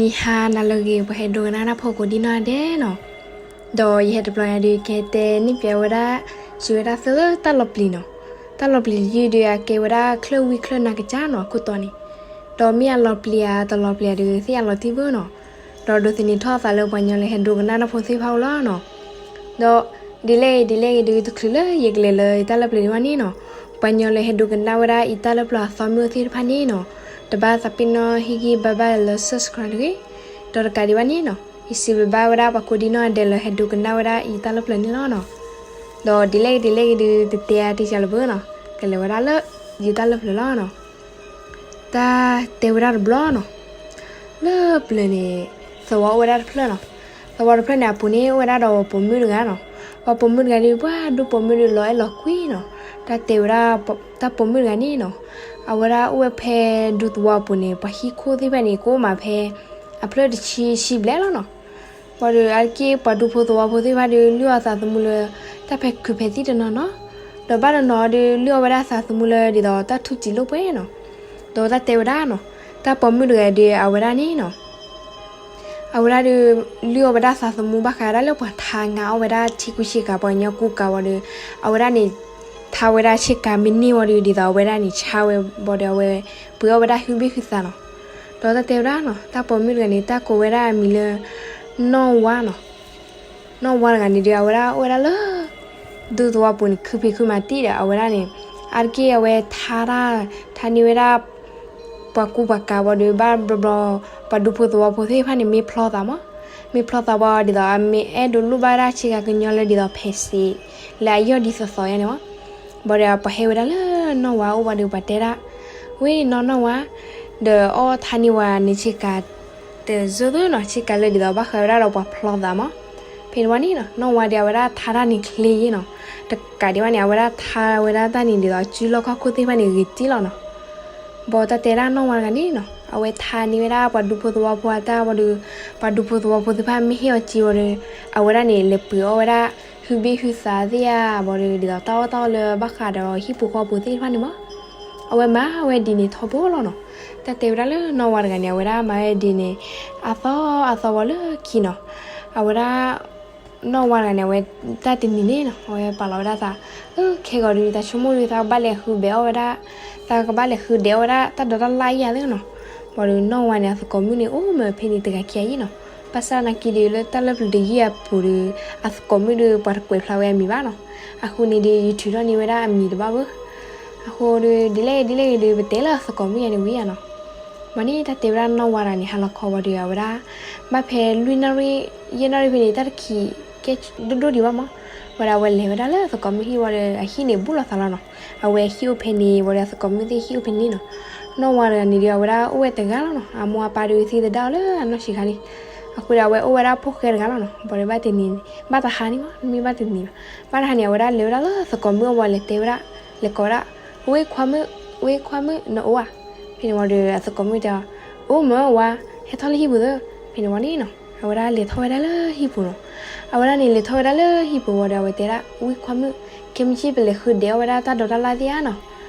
ယဟါနၤလၢအဂ့ၤ ပှၤဟဲဒိကနၣ်တၢ်ဖိကိးဒံနီၢ်ဒဲးနီၤ, ဒီးယဟဲတဘျီညါဒီး ကဟဲတဲန့ၢ်ပျဲဝဲဒၣ် စံးဝဲဒၣ်သၢလၢတၢ်လီၤပျံၤနီၤ, တၢ်လီၤပျံၤတယုၢ်ဒီးအကဲဝဲဒၣ်ချၢၣ်ဝံချၢၣ်နၤကစၢ်နီၤ အခိၣ်တီန့ၣ်, ဒီးမ့ၢ်အလီၤပျံၤဧါတလီၤပျံၤဧါဒီးသ့ၣ်ညါလီၤတံၢ်ဘၣ်နီၤ, ဒီးဒိးသန့ၤထီၣ်အသးလၢပှၤကညီလၢဟဲဒိကနၣ်တၢ်ဖိသ့ၣ်တဖၣ်အိၣ်လီၤနီၤ, ဒီးဒ်လဲၣ်ဂ့ၤဒ်လဲၣ်ဂ့ၤဒီး တချုးလၢယကလဲၤလၢယတၢ်လၢပျၢၤဒံးဘၣ်န့ၣ်နီၤ, ပှၤကညီလၢဟဲဒိကနၣ်ဝဲဒၣ်အံၤတၢ်လၢပျၢၤအသီမုၣ်သ့ၣ်တဖၣ်န့ၣ်နီၤ, တဘၣ်သးပ့ၤနီၣ်ဟ့ၣ်ဂံၢ်ဘါဘၣ်လၢ subscribe တဂ့ၤ, ဒီးတကးဒံးဘၣ်န့ၣ်နီၤ ယစံးဘျုးဘၣ်ဝဲဒၣ်ပှၤကိးဒံနီၢ်ဒဲးလၢဟဲဒိကနၣ်ဝဲဒၣ်အံၤတၢ်လၢပျၢၤန့ၣ်လီၤနီၤ, ဒီးဒ်လဲၣ်ဂ့ၤဒ်လဲၣ်ဂ့ၤဒီး တတဲအါတံၢ်စှၤလၢၤဘၣ်နီၤ, ကလဲၤဝဲဒၣ်လၢယတၢ်လၢပျၢၤလီၤနီၤ. တၢ်တဲဝဲဒၣ်တဘျီနီၤ, လၢပျၢၤန့ၣ် သဝီအိၣ်ဝဲဒၣ်တဖျၢၣ်နီၤ, သဝီတဖျၢၣ်န့ၣ် အပူၤန့ၣ် အိၣ်ဝဲဒၣ်ဒီးပိာ်မုၣ်တဂၤနီၤ, ပှၤပိာ်မုၣ်တဂၤဒီး ပှၤဒူပိာ်မုၣ်ဒီးလီၤအဲၣ်လီၤကွံနီၤ, တၢ်တဲဝဲဒၣ် တၢ်ပိာ်မုၣ်တဂၤန့ၣ်နီၤ, အဝဲဒၣ်အိၣ်ဝဲဖဲဒူသဝီအပူၤန့ၣ် ပှၤဟံၣ်ခိၣ်သ့ၣ်တဖၣ်န့ၣ် ကအိၣ်မးဖဲ အဖျၢၣ်တဆံဆံဘျဲၣ်လီၤနီၤ. ဘၣ်ဒီးအါတက့ၢ်ပှၤဒူဖိသဝီဖိသ့ၣ်တဖၣ်ဒီး လုၢ်အီၣ်အသးသမူလၢ တၢ်ဖဲခုးဖဲသံၣ်တနီၤနီၤ, ဒီးဘၣ်တနီၤဒီး လုၢ်အီၣ်ဝဲဒၣ်အသးသမူလၢဒ်သိးတၢ်ထူၣ်စံးလိာ်ပှဲၤနီၤ, ဒီးတၢ်တဲဝဲဒၣ်နီၤ, တၢ်ပိာ်မုၣ်တဂၤဒီးအဝဲဒၣ်န့ၣ်နီၤ အဝဲဒၣ်ဒီး လုၢ်အီၣ်ဝဲဒၣ်သးသမူဘၣ်ဃးဒၣ်လၢပှၤထါငါအီၣ်ဝဲဒၣ် ထံကူဆ့ကၤ ပှၤကညီကူကၤဝံၤဒီး အဝဲဒၣ်န့ၣ် ထါဝဲဒၣ်ဆ့ကၤမ့ၢ်န့ၢ်ဝံၤဒီး ဒ်သိးအဝဲဒၣ်န့ၣ် ဆါဝဲဘၣ်ဒီး အဝဲပှ့ၤအီၣ်ဝဲဒၣ်ဟုဘ့ၣ်ဟုသးနီၤ. ဒီးတၢ်တဲဝဲဒၣ်နီၤ, တၢ်ပိာ်မုၣ်တဂၤန့ၣ် တၢ်ကိးဝဲဒၣ်အမံၤလၢ နီၢ်ဝါနီၤ. နီၢ်ဝါတဂၤန့ၣ်ဒီး အဝဲဒၣ်အိၣ်ဝဲဒၣ်လၢ ဒူသဝီပူၤန့ၣ် ခုဖံးခုမၤတံၢ်ဒီး အဝဲဒၣ်န့ၣ် အါတက့ၢ်အဝဲထါတၢ် ထါန့ၢ်ဝဲဒၣ် ပှၤကူပှၤကၤဝံၤဒီး ဘၣ်ဘျီဘျီ ပှၤဒူဖိသဝီဖိသ့ၣ်တဖၣ်န့ၣ် မ့ၢ်ဖျီသးမး, မ့ၢ်ဖျီသးဝံၤ ဒ်သိးအမ့ၢ်အဲၣ်ဒိးလိၣ်ဘၣ်ဝဲဒၣ်ဆ့ကၤကညီလၢဒ်သိးဖဲစ့း လၢအယီၢ်ဒ်သိးသိးယါန့ၣ်မး. ဘၣ်ဒီးပှၤဟဲဝဲဒၣ်လၢနီၢ်ဝါအိၣ်ဝံၤဒီး ပှၤတဲဒၣ်, ဝဲနီၢ်နီၢ်ဝါ, ဒီးအီၣ်ထါန့ၢ်ဝဲန့ၣ်ဆ့ကၤ တစၢသနီၤ ဆ့ကၤလၢဒ်သိးဘၣ်ဃးဝဲဒၣ်ဒီးပှၤဖျီသးမး. ဖဲန့ၣ်ဝံၤန့ၣ်နီၤ နီၢ်ဝါဒီးအဝဲဒၣ်ထါတၢ်န့ၣ်ချ့ယဲနီၤ, တကးဒံးဘၣ်န့ၣ် အဝဲဒၣ်ထါဝဲဒၣ်တၢ်န့ၣ် ဒ်သိးအစုလီၢ်ခီၣ်ခိၣ်သ့ၣ်တဖၣ်န့ၣ်ဂ့ၤတံၢ်လီၤနီၤ. ဘၣ်တၢ်တဲဒၣ်နီၢ်ဝါတဂၤန့ၣ်နီၤ အဝဲထါန့ၢ်ဝဲဒၣ်ပှၤဒူဖိသဝီဖိအတၢ်ဝံၤဒီး ပှၤဒူဖိသဝီဖိသ့ၣ်တဖၣ်မ့ၢ်ဟ့ၣ်အီၤစ့ဝံၤဒီး အဝဲဒၣ်န့ၣ် လဲၤပှ့ၤအီၣ်ဝဲဒၣ် ဟုဘ့ၣ်ဟုသးသ့ၣ်ဧါ ဘၣ်ဒီး ဒ်သိးတၢ်အီၣ်တၢ်အီလၢဘၣ်ဃးဒီးဟံၣ်ပူၤဃီပူၤသ့ၣ်တဖၣ်န့ၣ်မး. အဝဲမၤဝဲဒ်န့ၣ်ထီဘိလီၤနီၤ. တၢ်တဲဝဲဒၣ်လၢနီၢ်ဝါတဂၤန့ၣ် အဝဲဒၣ်မၤဝဲဒ်န့ၣ် အသီအသီဝံၤလၢခံနီၤ. အဝဲဒၣ် နီၢ်ဝါတဂၤန့ၣ် အဝဲတၢ်တနံၤန့ၣ်နီၤ အဝဲပာ်လီၤဝဲဒၣ်သး, အၢ ခဲဂီၤဒီး တၢ်ဆိကမိၣ်ဒီး သးကဘၣ်လဲၤဃုဘဲအီၣ်ဝဲဒၣ်, သးကဘၣ်လဲၤဃုဒဲးအီၣ်ဝဲဒၣ် တၢ်ဒိးတၢ်လၣ်ယါသ့နီၤ. ဘၣ်ဒီးနီၢ်ဝါန့ၣ် အသကိးမုၣ်န့ၣ် အိၣ်မးဖဲန့ၣ်တဂၤခံဂၤအံၤနီၤ. ဘၣ်ဆၣ်သနာ်က့ဒီး လၢတၢ်လၢပျၢၤတယုၢ်အပူၤဒီး အသကိးမုၣ်ဒီး ပှၤတကွဲးဖျါဝဲအမံၤဘၣ်နီၤ. အဃိန့ၣ်ဒီး ယထုးထီၣ်န့ၢ်ဝဲဒၣ်အမံၤတဘၣ်ဘၣ်. အဃိဒီး ဒ်လဲၣ်ဂ့ၤဒ်လဲၣ်ဂ့ၤဒီး ပတဲလၢအသကိးမုၣ်ယါန့ၣ်ဝံၤဧါနီၤ. မ့ၢ်န့ၣ် တၢ်တဲဝဲဒၣ်နီၢ်ဝါတဂၤန့ၣ် ဟါလီၤခီဝံၤဒီး အဝဲဒၣ် ဘၣ်ဖဲလွံၢ်နၣ်ရံၣ် ယဲၢ်နၣ်ရံၣ်ဖဲန့ၣ် တၢ်တခံးကဲဒိၣ်ဒိၣ်ဒံးဘၣ်မး. ဝံၤဒီးအဝဲလဲၤဝဲဒၣ်လၢအသကိးမုၣ်ဟံၣ်ဝံၤဒီး အဟံၣ်န့ၣ်ဘူးလိာ်သးလီၤနီၤ. အဝဲဟံၣ်အိၣ်ဖဲန့ၣ် ဝံၤဒီးအသကိးမုၣ်သ့ၣ်ဟံၣ်အိၣ်ဖဲန့ၣ်နီၤ. နီၢ်ဝါတဂၤန့ၣ်ဒီး အဝဲဒၣ်အိၣ်ဝဲတဂၤလီၤနီၤ. အမိၢ်အပၢ်ဒီးသံသဒၣ်အီၤလၢအနီၢ်ဆံးခါလံ. အဃိဒီးအဝဲအိၣ်ဝဲဒၣ်ဖိၣ်ဃဲတဂၤလီၤနီၤ. ဘၣ်ဒီးဘၣ်တနံၤ ဘၣ်တဟါန့ၣ်မး တမ့ၢ်ဘၣ်တနံၤဘၣ်. ဘၣ်တဟါန့ၣ် အဝဲဒၣ်လဲၤဝဲဒၣ်လၢသကိးမုၣ်အဝဲလဲၤတဲဝဲဒၣ်, လဲၤကိးဝဲဒၣ်, ဝ့ခွါမုၣ်, ဝ့ခွါမုၣ် နအိၣ်ဧါ. ဖဲန့ၣ်ဝံၤဒီး အသကိးမုၣ်တဲအီၤ, အိၣ်မၢဝါ, ဟဲထီၣ်လၢဟံၣ်ပူၤသၢ. ဖဲန့ၣ်ဝံၤန့ၣ်နီၤ အဝဲဒၣ်လဲၤထီၣ်ဝဲဒၣ်လၢဟံၣ်ပူၤနီၤ. အဝဲဒၣ်န့ၣ် လဲၤထီၣ်ဝဲဒၣ်လၢဟံၣ်ပူၤဝံၤဒီး အဝဲတဲဒၣ်, ဝ့ခွါမုၣ်, ခဲမုၢ်ဆ့ၣ်ပလဲၤဃုဒဲးအီၣ်ဝဲဒၣ်တၢ်ဒိးတၢ်လၣ်သ့ဧါနီၤ.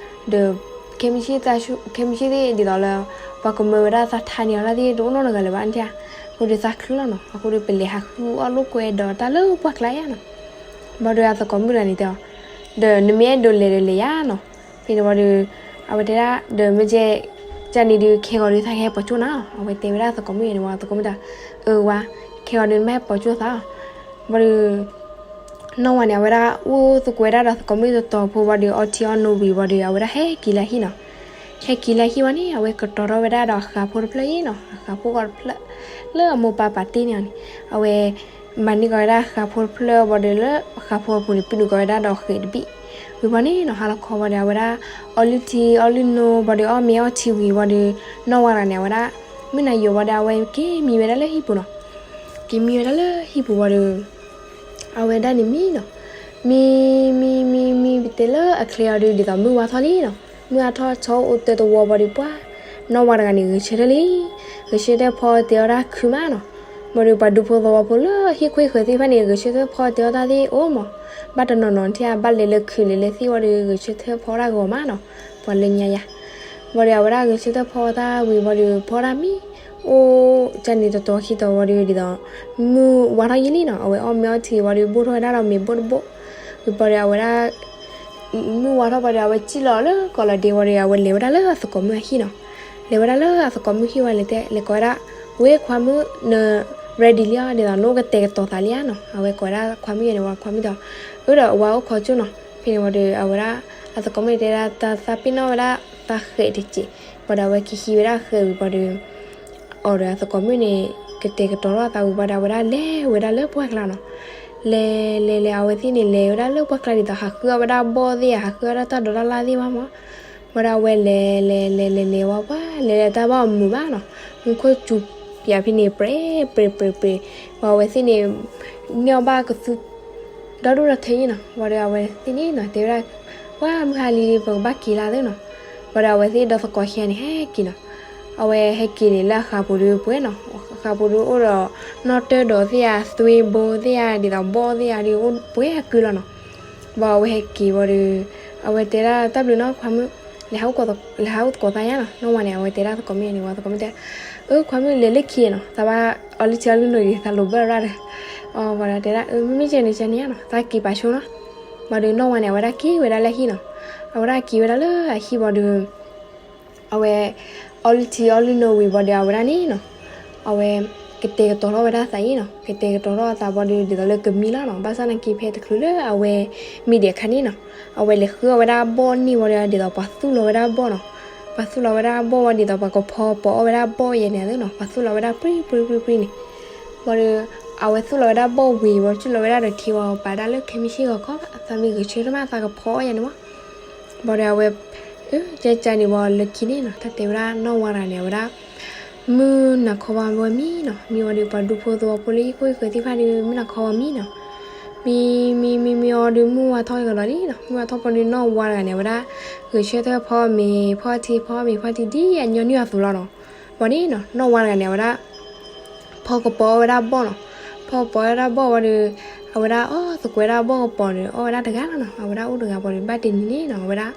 ဒီး ခဲမုၢ်ဆ့ၣ်သ့ၣ်ဒ်သိးလၢ ပှၤကမၢဝဲဒၣ်သးထါန့ၢ်အီၤလၢသ့ၣ် တအိၣ်နီတဂၤလၢၤဘၣ်နထံၣ်ဧါ. အဃိဒီးသးချုးလီၤနီၤ. အဃိဒီးပလဲၤဟးဃုအီၣ်လိာ်ကွဲဒီးတၢ်လၢပှၢ်ကျါယါနီၤ. ဘၣ်ဒီးအသကိးမုၣ်တဂၤန့ၣ်တဲအီၤ, ဒီးနမ့ၢ်အဲၣ်ဒိးလဲၤဒီးလဲၤယါနီၤ. ဖဲန့ၣ်ဝံၤဒီး အဝဲတဲဒၣ်, ဒီးမ့ၢ်ကဲ ကန့ၣ်ဒုး ခဲဂီၤဒုး သးကဟဲပိာ်ကၠိနၤ. အဝဲတဲဝဲဒၣ်အသကိးမုၣ်န့ၣ်ဝံၤ အသကိးမုၣ်တဲ, အၢဝါ, ခဲဂီၤဒုး နမ့ၢ်ဟဲပိာ်ကၠိသး. ဘၣ်ဒီး နီၢ်ဝါန့ၣ် အဝဲဒၣ်အိၣ်သကိးဝဲဒၣ်ဒီးသကိးမုၣ်တတီၤဖိဝံၤဒီး အီထံအီနိဝံၤဝံၤဒီး အဝဲဒၣ်ဟဲက့ၤလၢဟံၣ်နီၤ. ဟဲက့ၤလၢဟံၣ်ဝံၤန့ၣ် အဝဲကတီၤထီၣ်ဝဲဒၣ်ဒီးအဃးဖိတဖျၢၣ်အံၤနီၤ. အဃးဖိဂီၤတဖျၢၣ် လၢအမိၢ်ပၢ်ပာ်တ့ၢ်န့ၢ်အီၤန့ၣ် အဝဲ မၤန့ၢ်ကီးဝဲဒၣ်အဃးဖိတဖျၢၣ်ဝံၤဒီး လၢအဃးဖိအပူၤန့ၣ် ပနုာ်ကီးဝဲဒၣ်ဒီးဃဲးတဘ့ၣ်. ဝံၤဘၣ်န့ၣ်နီၤ ဟါလီၤခီဝံၤဒီး အဝဲဒၣ် အီလုၢ်ထံအီလုၢ်နိဝံၤဒီး အီၣ်မ့ၤအီထံဝံၤဝံၤဒီး နီၢ်ဝါတဂၤန့ၣ် အဝဲဒၣ် မုၢ်နၤယိာ်ဝံၤဒီး အဝဲက့ၤမံဝဲဒၣ်လၢဟံၣ်ပူၤနီၤ. က့ၤမံဝဲဒၣ်လၢဟံၣ်ပူၤဝံၤဒီး အဝဲဒၣ်န့ၣ်မံနီၤ. မံ မံ မံ မံ ပတဲလၢအချ့အီၤဒီး ဒ်သိးမုၢ်ဝါထီၣ်လံနီၤ. မုၢ်အါထီၣ်ဆီအိၣ်တၢတဝီဝံၤဒီး ပှၤ နီၢ်ဝါတဂၤန့ၣ် ဂဲၤဆၢထၢၣ်လံ. ဂဲၤဆၢထၢၣ်ဖီတဲအီၣ်တၢ်ခုမးနီၤ. ဘၣ်ဒီးပှၤဒူဖိသဝီဖိလၢဟံၣ်ခွ့ၣ်ဃၢၤသ့ၣ်တဖၣ်န့ၣ် ဂဲၤဆၢထၢၣ်ဖီတဲအီၣ်တၢ်သ့ၣ်အိၣ်မး. ဘၣ်တနီၤနီၤထံၣ် ဘၣ်လဲၤလၢခုးလဲၤလၢသ့ၣ်ဝံၤဒီး ဂဲၤဆၢထၢၣ်ဖီတၢ်ဂီၤမးနီၤ. ပှၤလၢညါယါ ဘၣ်ဒီးအဝဲဒၣ်ဂဲၤဆၢထၢၣ်ဖီတၢ်ဝံၤဘၣ်ဒီး ဖီတၢ်မံ အိၣ်ကန့ၣ်တတီၤခံတီၤဝံၤဒီး ဒ်သိး မုၢ်ဝါထီၣ်ယံာ်လံနီၤ, အဝဲအီၣ်မ့ၤအီထံဝံၤဒီး ဘိၣ်ထီၣ်ဝဲဒၣ်ဒီးမ့ၤဘိၣ်တဘိၣ်, ဝံၤဘၣ်ဒီးအဝဲဒၣ် မုၢ်ဝါထီၣ်ဘၣ်ဒီး အဝဲစံၣ်လီၤလၢကီးလီၤဒ့ဝံၤဒီး အဝဲလဲၤဝဲဒၣ်လၢအသကိးမုၣ်အဟံၣ်နီၤ. လဲၤဝဲဒၣ်လၢအသကိးမုၣ်ဟံၣ်ဝံၤ လဲၤတဲ လဲၤကိးဝဲဒၣ်, ဝဲခွါမုၣ် န ready လံဧါ, ဒ်သိးနအိၣ်ကတဲာ်ကတီၤသးလံဧါနီၤ. အဝဲကိးဝဲဒၣ်ခွါမုၣ်ယဲန့ၣ်ဝံၤ ခွါမုၣ်တဲ, အၢဒီး အဝဲအိၣ်ခိးကၠိနီၤ. ဖဲန့ၣ်ဝံၤဒီး အဝဲဒၣ် အသကိးမုၣ်န့ၣ်တဲဒၣ် သးပ့ၤနီၣ်ဝဲဒၣ်သးဃဲးတစဲး, ဘၣ်ဒီးအဝဲကဟံးဝဲဒၣ်ဃဲးဝံၤဘၣ်ဒီး အီၤဒီးအသကိးမုၣ်န့ၣ် ကတဲာ်ကတီၤထီၣ်အသးဝံၤဘၣ်ဒီး အဝဲဒၣ်လဲၤဝဲဒၣ်လၢပှၢ်ကျါနီၤ. လဲၤလဲၤလဲၤ အဝဲသ့ၣ်န့ၣ် လဲၤဝဲဒၣ်လၢပှၢ်ကျါဒ်သိး ဟးဃုအီၣ်ဝဲဒၣ်ဘီၣ်သ့ၣ်ဧါ, ဟးဃုအီၣ်ဒၣ်တၢ်ဒိးတၢ်လၣ်သ့ၣ်ဘၣ်မး. ဘၣ်ဒီးအဝဲလဲၤလဲၤလဲၤလဲၤလဲၤဝံၤ ပှၤလဲၤလဲၤတၢ်ဘၣ်အမုာ်ဘၣ်နီၤ. မူခိၣ်စူၤပၠးဖဲန့ၣ် ပြဲးပြဲးပြဲးပြဲး, ပှၤအဝဲသ့ၣ်န့ၣ် န့ၢ်အီၣ်ဘၣ်ကသူ ဒီဒူၣ်ဒီထၢအံၤနီၤ. ဘၣ်ဒီးအဝဲသ့ၣ်န့ၣ်နီၤ တဲဝဲဒၣ်, ပှၤမုၢ်ဟါလံ ပကဘၣ်က့ၤလၢသ့နီၤ. ဘၣ်ဒီးအဝဲသ့ၣ်ဒီသကိးခံဂၤန့ၣ် ဟဲက့ၤနီၤ. အဝဲဟဲက့ၤန့ၣ်လၢအဃးပူၤဒီးပှဲၤနီၤ. ဃးပူၤဒီးအိၣ်ဒီး နီၣ်တၢၢ်ဒီးသ့ၣ်ဧါ, သွ့ဘိသ့ၣ်ဧါ, ဒ်သိးဘီၣ်သ့ၣ်ဧါဒီး အိၣ်ပှဲၤအကုလီၤနီၤ. ဘၣ်အဝဲဟဲက့ၤဝံၤဒီး အဝဲတဲဒၣ်တၢ်ဘျုးနီၤ ခွါမုၣ်, လဲၤဟးအိၣ်သကိးသးယါနီၤ. နီၢ်ဝါန့ၣ် အဝဲတဲဒၣ်သကိးမုၣ်န့ၣ်ဝံၤ သကိးမုၣ်တဲ, အၢ ခွါမုၣ် လဲၤလၢခံနီၤ, သးဘၣ်အီလုၢ်ထံအီလုၢ်နိာ်ဒီး သးလိၣ်ဘၢၣ်ရၣ်ဒီး, အီၤဘၣ်ဒီးတဲဒၣ် အၢ မ့မ့ၢ်ကဲန့ၣ်ကဲန့ၣ်ယါနီၤ, သးက့ၤပာ်ဆိနီၤ. ဘၣ်ဒီးနီၢ်ဝါန့ၣ် အဝဲဒၣ်က့ၤဝဲဒၣ်လၢဟံၣ်နီၤ. အဝဲဒၣ်က့ၤဝဲဒၣ်လၢအဟံၣ်ဘၣ်ဒီး အဝဲ အီလုၢ်ထံအီလုၢ်နိာ်ဝံၤဘၣ်ဒီး အဝဲဒၣ်န့ၣ်နီၤ, အဝဲ ကတဲာ်ကတီၤထီၣ်ဝဲဒၣ်အသးအံၤနီၤ. ကတဲာ်ကတီၤထီၣ်အသးဘၣ်ဒီး ဒ်သိးလၢကမံလီၤနီၤ. ဘၣ်ဆၣ်နာ်က့ဖဲတချုးလၢအဝဲမံဒံးအခါန့ၣ်နီၤ, အဝဲလဲၤဃုအီၣ်ဝဲဒၣ်ဘီၣ်န့ၢ်ဝံၤဒီး ဒ်သိးပှၤသူၣ်လီၤဝဲဒၣ်ဘီၣ်နီၤ. ပှၤသူၣ်လီၤဝဲဒၣ်ဘီၣ်ဝံၤဒ်သိးပှၤကဖီပီအီၣ်ဝဲဒၣ်ဘီၣ်ယဲန့ၣ်သ့နီၤ, ပှၤသူၣ်လီၤဝဲဒၣ်ပြံပြံပြံပြံန့ၣ်. ဘၣ်ဒီး အဝဲသူၣ်လီၤဝဲဒၣ်ဘီၣ်ဝံၤ ဘၣ်ဒီးစူၣ်လီၤဝဲဒၣ်ဒီးထံဝံၤ ပာ်ဒၣ်လၢခဲမုၢ်ဆ့ၣ်ဂီၤခီ, သးမ့ၢ်ဂဲၤဆၢထၢၣ်မး သးကဖီအီၣ်ယဲန့ၣ်မး. ဘၣ်ဒီးအဝဲ အၢ ကဲကဲန့ၣ်ဝံၤလၢခံန့ၣ်နီၤ, တၢ်တဲဝဲဒၣ်နီၢ်ဝါတဂၤန့ၣ် အဝဲဒၣ် မုၢ်နၤခီဝါဝဲမံနီၤ. မံဝံၤဒီးပှၤဒူဖိသဝီဖိလၢဟံၣ်ခိၣ်ဟံၣ်ဃၢၤသ့ၣ်တဖၣ်ဒီး မုၢ်နၤခီဝါမံနီၤ. မံ မံ မံ မံဝံၤဒီး မုၢ်ဝါထီၣ်ကဒီးလံနီၤ. မုၢ်ဝါထီၣ်ပှၤဒီးနီၢ်ဝါတဂၤန့ၣ် အဝဲဒၣ်ဂဲၤဆၢထၢၣ်ဖီမ့ၤဖီထံ ဖီမ့ၤဖီထံဒ်အညီနုၢ်အသိးလီၤနီၤ. ဘၣ်န့ၣ်နီၤ နီၢ်ဝါတဂၤန့ၣ် အဝဲဒၣ် ဖီကပီၤအီၣ်ဝဲဒၣ်ဘီၣ်နီၤ. ဖီကပီၤအီၣ်ဝဲဒၣ်ဘီၣ်ဝံၤဒီး အဝဲဒၣ်အီၣ်သကိးဝဲဒၣ်ဘီၣ်ကပီၤဒီး အီၣ်ဝဲဒၣ်တဂၤလီၤနီၤ. အဝဲဒၣ်အိၣ်တဂၤဘၣ်ဒီး ဘၣ်တနံၤန့ၣ်နီၤ အဝဲဒၣ်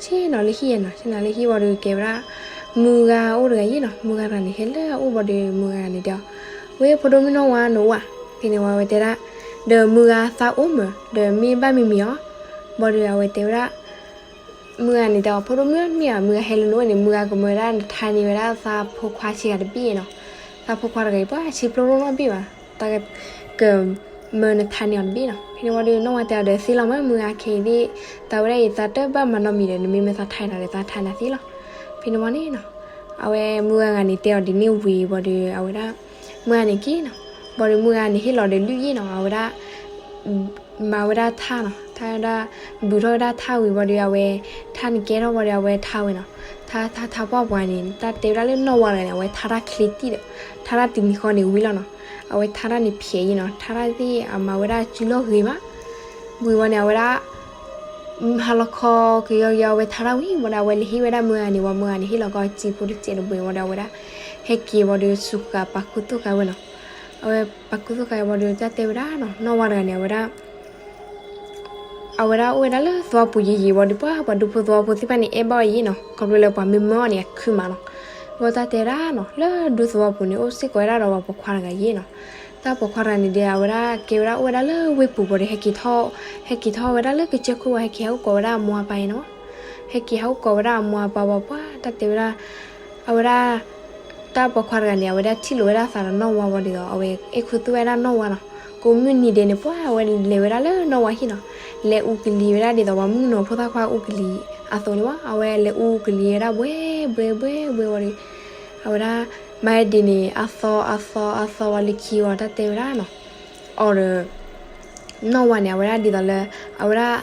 ဆ့ၣ်နီၤလၢဟံၣ်ယဲနီၤ. ဆ့ၣ်နီၤလၢဟံၣ်ဝံၤဒီး ကဲဝဲဒၣ် မုၢ်ဂၤအိၣ်တဂၤယဲနီၤ. မုၢ်ဂၤတဂၤန့ၣ် ဟဲလၢအအိၣ်ဘၣ်ဒီး မုၢ်ဂၤန့ၣ်တဲအီၤ, ဝဲဖိဒိၣ်မုၣ်နီၢ်ဝါ နအိၣ်ဧါ. ဖဲန့ၣ်ဝံၤ အဝဲတဲဒၣ် ဒီးမုၢ်ဂၤသးအိၣ်မး ဒီးမ့ၢ်ဘၣ်မံမံၤအီၤ. ဘၣ်ဒီးအဝဲတဲဝဲဒၣ် မုၢ်ဂၤန့ၣ်တဲအီၤ ဖိဒိၣ်မုၣ်မ့ၢ်ဧါ, မုၢ်ဂၤဟဲလၢနအိၣ်န့ၣ် မုၢ်ဂၤကမၢဝဲဒၣ်နထါန့ၢ်ဝဲဒၣ်သးဖိခွါဆံးဂၤတဘ့ၣ်နီၤ. သးဖိခွါတဂၤအံၤ ပှၤဆံးဖျိထီၣ်နီတဘ့ၣ်ဘၣ်, တၢ်ကမၢနထါန့ၢ်အီၤတဘ့ၣ်နီၤ. ဖဲန့ၣ်ဝံၤဒီး နီၢ်ဝါတဲအီၤဒီး သ့လီၤမး မုၢ်ဂၤခဲအံၤသ့ၣ် သးဝဲဒၣ်အံၤ သးတဘၣ်မၤနီတမံၤဒီး နမ့ၢ်မၢသးထါအီၤဒီး သးထါနၤသ့လီၤ. ဖဲန့ၣ်ဝံၤန့ၣ်နီၤ အဝဲမုၢ်ဂၤဂၤန့ၣ် တဲအီၤဒ်န့ၣ်ဝံၤဘၣ်ဒီး အဝဲဒၣ် မုၢ်ဂၤန့ၣ်က့ၤနီၤ. ဘၣ်ဒီးမုၢ်ဂၤန့ၣ် ဟ့ၣ်လီၤဒီးလွံၢ်ယဲၢ်နီၤ အဝဲဒၣ် မၤဝဲဒၣ်ထါနီၤ, ထါဝဲဒၣ် ဘုးထီၣ်ဝဲဒၣ်ထါဝံၤဘၣ်ဒီး အဝဲ ထါန့ၣ်ကဲထီၣ်ဘၣ်ဒီး အဝဲထါဝဲနီၤ. ထါထါထါပှၢ်ပှၢ်န့ၣ် တၢ်တဲဝဲဒၣ်လၢနီၢ်ဝါတဂၤန့ၣ် အဝဲထါတၢ်ချ့တံၢ်ဒီး ထါတၢ်တနံၤဃီန့ၣ်ဝံၤလီၤနီၤ. အဝဲထါတၢ်န့ၣ်ဖျဲးယဲၢ်နီၤ, ထါတၢ်သ့ၣ် အမၤဝဲဒၣ်စုလီၢ်ဂ့ၤမး ဝံၤဝံၤန့ၣ် အဝဲဒၣ် ဟါလီၤခီကယီကယီ အဝဲထါတၢ်ဝံၤဘၣ်ဒီး အဝဲလဲၤဟ့ၣ်ဝဲဒၣ်မုၢ်ဂၤန့ၣ်ဝံၤ မုၢ်ဂၤန့ၣ် ဟ့ၣ်လီၤကီးစံာ်ဖိတစဲးတဘိဝံၤဒီး အဝဲဒၣ် ဟဲက့ၤဝံၤဒီး စူးဃာ်ပာ်ခူသူၣ်ဃာ်ဝဲနီၤ. အဝဲပာ်ခူသူၣ်ဃာ်ဝံၤဒီး တၢ်တဲဝဲဒၣ်နီၤ နီၢ်ဝါတဂၤန့ၣ် အဝဲဒၣ် အဝဲဒၣ်အိၣ်ဝဲဒၣ်လၢသဝီပူၤယံာ်ယံာ်ဝံၤဒီး ပှၤ ပှၤဒူဖိသဝီဖိသ့ၣ်တဖၣ်န့ၣ် အဲၣ်ဘၣ်အီၤယံာ်နီၤ, ခီဖျိလၢပှၤမ့ၢ်မၢအီၤန့ၣ် အခုမးနီၤ. အဃိတၢ်တဲဒၣ်နီၤ လၢဒူသဝီပူၤန့ၣ် အိၣ်စ့ၢ်ကီးဝဲဒၣ်ဒီးပှၤပိာ်ခွါတဂၤယံာ်နီၤ. တၢ်ပိာ်ခွါတဂၤန့ၣ်ဒီး အဝဲဒၣ်ကဲဝဲဒၣ်အိၣ်ဝဲဒၣ်လၢဝ့ၢ်ပူၤဘၣ်ဒီး ဟဲက့ၤထီၣ် ဟဲက့ၤထီၣ်ဝဲဒၣ်လၢကစၢၢ်ခိၣ်ဝံၤ ဟဲက့ၤဟးအိၣ်ကိးဝဲဒၣ်အမိၢ်အပၢ်အံၤနီၤ. ဟဲက့ၤဟးအိၣ်ကိးဝဲဒၣ်အမိၢ်အပၢ်ဝံၤ ပှၤ တၢ်တဲဝဲဒၣ် အဝဲဒၣ် တၢ်ပိာ်ခွါတဂၤန့ၣ် အဝဲဒၣ်ထံၣ်လိာ်ဝဲဒၣ်သးဒီးနီၢ်ဝါဝံၤဒ်သိး အဝဲအဲၣ်ခူသူၣ်ဝဲဒၣ်နီၢ်ဝါနီၤ. ကိးမုၢ်နံၤဒဲးန့ၣ် ပှၤ အဝဲလဲၤဝဲဒၣ်လၢနီၢ်ဝါဟံၣ်နီၤ. လဲၤအူကလံၤဝဲဒၣ်ဒ်သိးပှၤမုၣ်ကနီၤဖိသၣ်ခွါအူကလံၤအသိးန့ၣ်ဝံၤ အဝဲလဲၤအူကလံၤဝဲဒၣ်ဘှဲဘှဲဘှဲဝံၤဒီး အဝဲဒၣ် မၤဒ်န့ၣ် အသီအသီအသီဝံၤလၢခံဝံၤ တၢ်တဲဝဲဒၣ်နီၤ အီၤဒီး နီၢ်ဝါန့ၣ် အဝဲဒၣ်ဒ်သိးလၢ အဝဲဒၣ်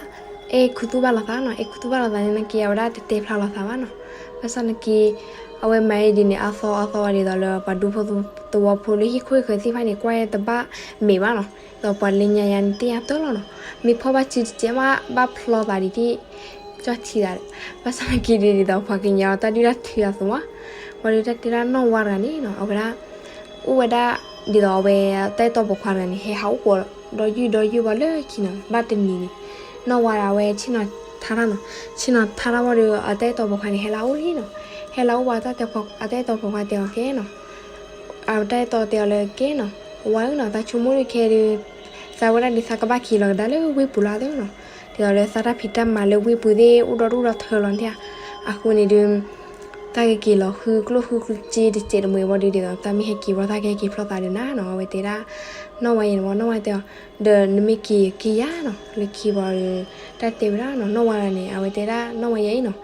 အဲၣ်ခူသူၣ်ဘၣ်လိာ်သးနီၤ. အဲၣ်ခူသူၣ်ဘၣ်လိာ်သးန့ၣ်နာ်က့ အဝဲဒၣ်တတဲဖျါလိာ်သးဘၣ်နီၤ. ဘၣ်ဆၣ်နာ်က့ အဝဲမၤဒ်န့ၣ် အသီအသီဝံၤဒ်သိးလၢ ပှၤဒူဖိသဝီဖိလၢဟံၣ်ခိၣ်ဟံၣ်ဃၢၤသ့ၣ်တဖၣ်န့ၣ် ကွၢ်တဘၣ်မဲာ်ဘၣ်နီၤ. ဒီးပှၤလၢညါယါန့ၣ် တယာ်တၢၢ်လီၤနီၤ. မ့ၢ်ဖီၣ်ဘၣ်စုတစဲးမး ဘၣ်ဖျီသးဒ်တံၢ် ကၠီၣ်ထံသး ဘၣ်ဆၣ်နာ်က့ဒ်သိး ပှၤကညီတၢ်ဒုၣ်တၢ်ထုအသိးမး. ဝံၤဒီးတၢ်တဲဒၣ်နီၢ်ဝါတဂၤန့ၣ်နီၤ အဝဲဒၣ် အိၣ်ဝဲဒၣ် ဒ်သိးအဝဲတၢ်အဲၣ်တီပိာ်ခွါတဂၤန့ၣ် ဟဲဟးအိၣ်ကိးဒီးယုၢ်ဒီးယုၢ်ဝံၤလၢခံနီၤ ဘၣ်တနံၤန့ၣ် နီၢ်ဝါဒီးအဝဲဆ့ၣ်နီၤထါတၢ်နီၤ. ဆ့ၣ်နီၤထါတၢ်ဝံၤဒီး အတၢ်အဲၣ်တီပိာ်ခွါန့ၣ် ဟဲလၢအအိၣ်လံနီၤ. ဟဲလၢအအိၣ်ဝံၤ အတၢ်အဲၣ်တီပိာ်ခွါတဲအီၤကဲနီၤ အတၢ်အဲၣ်တီတဲအီၤလၢကဲနီၤ, ဝါဧၢနီၤ, သးဆိကမိၣ်ဒုးခဲဒုး သးဝဲဒၣ်ဒ်သးကဘၣ်က့ၤလီၤကဒါလၢဝ့ၢ်ပူၤလီၤသ့နီၤ, ဒ်သိးလၢသးတၢ်ဖံးတၢ်မၤလၢဝ့ၢ်ပူၤသ့ၣ် အိၣ်ဒီဒူၣ်ဒီထၢလီၤန့ၣ်ဧါ. အဃိန့ၣ်ဒုး တၢ်ကက့ၤလီၤဃုကျိၣ်ဃုကျိၣ်စ့တစဲးတမှဲၤဘၣ်ဒုး ဒ်သိးသးမ့ၢ်ဟဲက့ၤဘၣ် သးကဟဲက့ၤဖျီသးဒီးနၤနီၤ. အဝဲတဲဒၣ် နီၢ်ဝါယဲန့ၣ်မး, နီၢ်ဝါတဲအီၤ ဒီးနမ့ၢ်က့ၤက့ၤယၤနီၤ, လၢခံဘၣ်ဒီး တၢ်တဲဝဲဒၣ်နီၤ, နီၢ်ဝါတဂၤန့ၣ် အဝဲတဲဒၣ် နီၢ်ဝါယဲအံၤနီၤ,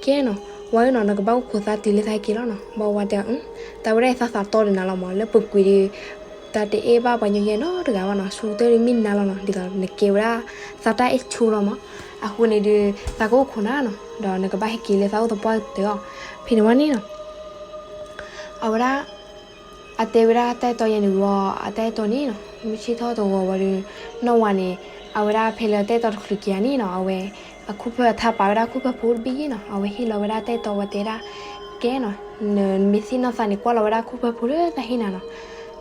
ကဲနီၤ, ဝါဧၢနီၤ, နကဘၣ်အိၣ်ခိးသးတုၤလၢသးဟဲက့ၤလီၤနီၤ. ဘၣ်ဝါတဲအီၤ သးဝဲဒၣ်အံၤသးသးတီဒီးနၤလီၤမး, လၢပူၤကွံာ်ဒုး တၢ်တအဲၣ်ဘၣ်ပှၤညီယဲနီတဂၤဘၣ်နီၤ, ဆူကတၢၢ်ဒုးမ့ၢ်နၤလီၤနီၤ, ဒ်သိးနကဲဝဲဒၣ်သးတၢ်အဲၣ်ဆိလီၤမး. အဃိန့ၣ်ဒုး သးကအိၣ်ခိးနၤနီၤ, ဒီးနကဘၣ်ဟဲက့ၤလၢသးအိၣ်သပှၢ်ကတၢၢ်အီၤ. ဖဲန့ၣ်ဝဲန့ၣ်နီၤ အဝဲဒၣ် အတဲဝဲဒၣ်တၢ်အဲၣ်တီယဲန့ၣ်ဝံၤ အတၢ်အဲၣ်တီန့ၣ်နီၤ မုၢ်ဆ့ၣ်ထီၣ်တဂီၤဝံၤဒီး နီၢ်ဝါန့ၣ် အဝဲဒၣ်ဖဲလၢတၢ်အဲၣ်တီတချုးက့ၤဧါန့ၣ်နီၤ, အဝဲ အခိၣ်ဖၢထါပာ်ဝဲဒၣ်ခိၣ်ဖၢဖိတဘ့ၣ်နီၤ, အဝဲဟ့ၣ်လီၤဝဲဒၣ်တၢ်အဲၣ်တီဝဲတဲဒၣ် ကဲနီၤ, နမ့ၢ်သ့ၣ်နီၣ်သးန့ၣ် ကွၢ်လီၤဝဲဒၣ်ခိၣ်ဖၢဖိလၢတၢ်ဟ့ၣ်နၤနီၤ.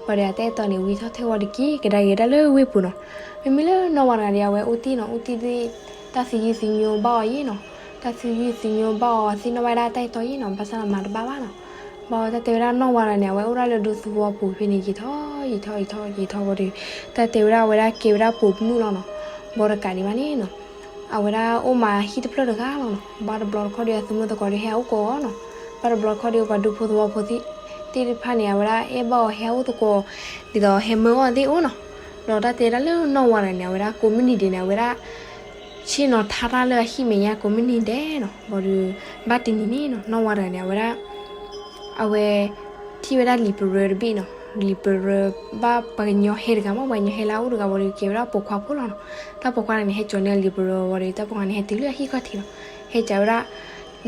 ဘၣ်ဒီးအတၢ်အဲၣ်တီန့ၣ် ဝံၤထီၣ်ထဲဝံၤဒီးက့ၤကဒါက့ၤဒၣ်လၢဝ့ၢ်ပူၤနီၤ. မ့မ့ၢ်လၢနီၢ်ဝါတဂၤဒီး အဝဲအိၣ်တ့ၢ်နီၤ, အိၣ်တ့ၢ်သ့ၣ် တၢ်သယုၢ်သညိဘၣ်အီၤယဲနီၤ, တၢ်သယုၢ်သညိဘၣ်အီၤ သ့ၣ်နီၣ်ဘၣ်ဝဲဒၣ်တၢ်အဲၣ်တီယဲနီၤ, ဘၣ်ဆၣ်ဒီးမၤတဘၣ်ဘၣ်နီၤ. ဘၣ်တၢ်တဲဝဲဒၣ်နီၢ်ဝါတဂၤန့ၣ် အဝဲအိၣ်ဒၣ်လၢဒူသဝီပူၤဖဲန့ၣ် ယံာ်ထီၣ်ယံာ်ထီၣ်ယံာ်ထီၣ်ယံာ်ထီၣ်ဝံၤဒီး တၢ်တဲဝဲဒၣ်အဝဲဒၣ်ကဲဝဲဒၣ်ပိာ်မုၣ်လီၤနီၤ. ဘၣ်တကးဒံးဘၣ်န့ၣ်နီၤ အဝဲဒၣ်အိၣ်မးဟံၣ်တဖျၢၣ်တဂၤလီၤနီၤ. ဘၣ်တဘျီတခီၣ်ဒီးအသုးမုၢ်သကိးဒီးဟဲအိၣ်ကိးအီၤနီၤ. ဘၣ်တဘျီတခီၣ်ဒီးပှၤဒူဖိသဝီဖိသ့ၣ်တဖၣ်န့ၣ် အဝဲဒၣ်အဲၣ်ဘၣ်အီၤဟဲအိၣ်သကိး ဒ်သိးဟဲမၢအီၤသ့ၣ်အိၣ်နီၤ. ဒီးတၢ်တဲဒၣ်လၢနီၢ်ဝါတဂၤန့ၣ် အဝဲဒၣ်ကိးမုၢ်နံၤဒဲးန့ၣ် အဝဲဒၣ် ဆ့ၣ်နီၤထါတၢ်လၢအဟံၣ်မဲာ်ညါကိးမုၢ်နံၤဒဲးနီၤ. ဘၣ်ဒီး ဘၣ်တနံၤန့ၣ်နီၤ နီၢ်ဝါတဂၤန့ၣ် အဝဲဒၣ် အဝဲ ထံၣ်ဝဲဒၣ်လံာ်ပရၢတဘ့ၣ်နီၤ. လံာ်ပရၢဘၣ်ပှၤကညီဟဲတဂၤမး ပှၤကညီဟဲလၢအအိၣ်တဂၤဝံၤဒီး ကဲဝဲဒၣ်ပိာ်ခွါဖိလီၤနီၤ. တၢ်ပိာ်ခွါန့ၣ် ဟဲကၠီၤန့ၢ်လံာ်ပရၢဝံၤဒီး တၢ်ပိာ်ခွါန့ၣ် ဟဲတုၤလၢအဟံၣ်ခီၣ်ထံးနီၤ. ဟဲကးဝဲဒၣ်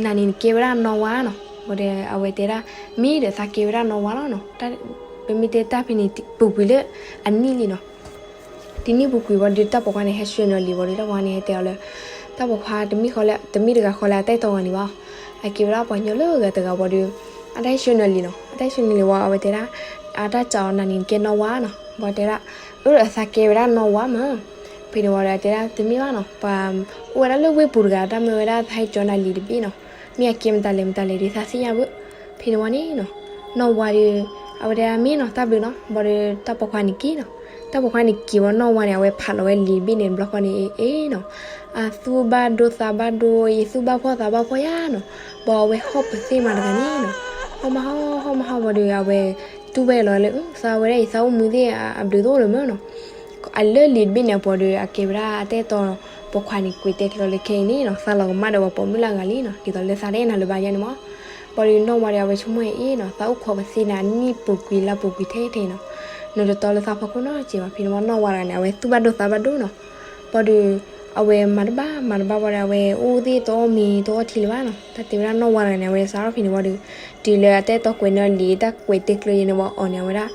နၤန့ၣ်နကဲဝဲဒၣ်နီၢ်ဝါနီၤ. ဝံၤဒီးအဝဲတဲဒၣ် မ့ၢ်ဒီးသးကဲဝဲဒၣ်နီၢ်ဝါလီၤနီၤ. ပမ့ၢ်တဲတၢ်ဖဲန့ၣ် ပူၤကွံာ်လၢအနံၣ်လံနီၤ. တနံၣ်ပူၤကွံာ်ဝံၤဒီး တၢ်ပိာ်ခွါန့ၣ် ဟဲဆှၢနုာ်လံဝံၤဒီး တၢ်ပိာ်ခွါန့ၣ် ဟဲတဲအီၤလၢ တၢ်ပိာ်ခွါတမ့ၢ်ဃီလၢ တမ့ၢ်တဂၤဃီလၢအတၢ်အဲၣ်တီဂၤန့ၣ်ဘၣ်. အကဲဝဲဒၣ်ပှၤကညီလၢဂၤတဂၤဝံၤဒီး အတၢ်ဟဲဆှၢနုာ်လံနီၤ. အတၢ်ဟဲဆှၢနုာ်လံဝံၤ အဝဲတဲဒၣ် အတၢ်စံးအီၤ နၤန့ၣ်နကဲနီၢ်ဝါနီၤ. ဘၣ်တဲဒၣ် အၢ ဒီးသးကဲဝဲဒၣ်နီၢ်ဝါမး. ဖဲန့ၣ်ဝံၤဒီး အတဲဒၣ် တမ့ၢ်ဘၣ်နီၤ, ပှၤအိၣ်ဝဲဒၣ်လၢဝ့ၢ်ပူၤတဂၤ တၢ်မၢဝဲဒၣ်သးဟဲကၠီၤနၤလံာ်တဘ့ၣ်နီၤ. မ့ၢ်အကဲမတၤလဲၣ်မတၤလဲၣ်ဒီး သးသ့ၣ်ညါဘၣ်. ဖဲန့ၣ်ဝံၤန့ၣ်နီၤ နီၢ်ဝါဒီး အဝဲတဲဒၣ် မ့ၢ်နီၤ တၢ်ဘျုးနီၤ. ဘၣ်ဒီးတၢ်ပိာ်ခွါန့ၣ်က့ၤနီၤ. တၢ်ပိာ်ခွါန့ၣ်က့ၤဝံၤ နီၢ်ဝါန့ၣ် အဝဲဖးလီၤဝဲလံာ်တဘ့ၣ်န့ၣ် တဘျီဃီန့ၣ် အ့နီၤ အသူၣ်ဘၣ်ဒိသးဘၣ်ဒိ အသူၣ်ဘၣ်ဖှီၣ်သးဘၣ်ဖှီၣ်ယါနီၤ. ဘၣ်အဝဲဟီၣ်ပသ့ၣ်မးတဂၤန့ၣ်နီၤ ဟီၣ်မးဟီၣ် ဟီၣ်မးဟီၣ်ဝံၤဒီး အဝဲတူၢ်ဝဲလီၤလၢ သးဝဲဒၣ်အံၤ သးအိၣ်မူသ့ၣ်အဘျုးတအိၣ်လၢၤမးနီၤ. အလၢလံာ်တဘ့ၣ်န့ၣ်အပူၤဒီး အကဲဝဲဒၣ်အတၢ်အဲၣ်တီပိာ်ခွါန့ၣ် ကွဲးတဲကျၢၤလၢခဲအံၤန့ၣ်နီၤ သးလီၤကမၣ်ဒီးပှၤပိာ်မုၣ်လၢအဂၤလံနီၤ ဒ်သိးလၢသးတအဲၣ်နၤလၢၤဘၣ်ယါန့ၣ်မး. ဘၣ်ဒီးနီၢ်ဝါဒီး အဝဲဆိကမိၣ်အံၤနီၤ သးအိၣ်ခိးပသ့နၤနံၣ်ပူၤကွံာ်လါပူၤကွံာ်ထဲထဲနီၤ နတတီလၢသးဖီခိၣ်နီတစဲးဘၣ်. ဖဲန့ၣ်ဝံၤနီၢ်ဝါတဂၤန့ၣ် အဝဲသူၣ်ဘၣ်ဒိသးဘၣ်ဒိနီၤ. ဘၣ်ဒီး အဝဲမၤတဘၣ်မၤတဘၣ်ဘၣ်ဒီး အဝဲအိၣ်သ့ၣ်တအီၣ်မ့ၤတအီထံလၢၤဘၣ်နီၤ. တၢ်တဲဝဲဒၣ်နီၢ်ဝါတဂၤန့ၣ် အဝဲစးထီၣ်ဖဲန့ၣ်ဝံၤဒီး တုၤလၢအတၢ်အဲၣ်တီကွဲးန့ၢ်လံာ် တၢ်ကွဲးတဲကျၢၤယဲန့ၣ်ဝံၤအီၤန့ၣ် အဝဲဒၣ်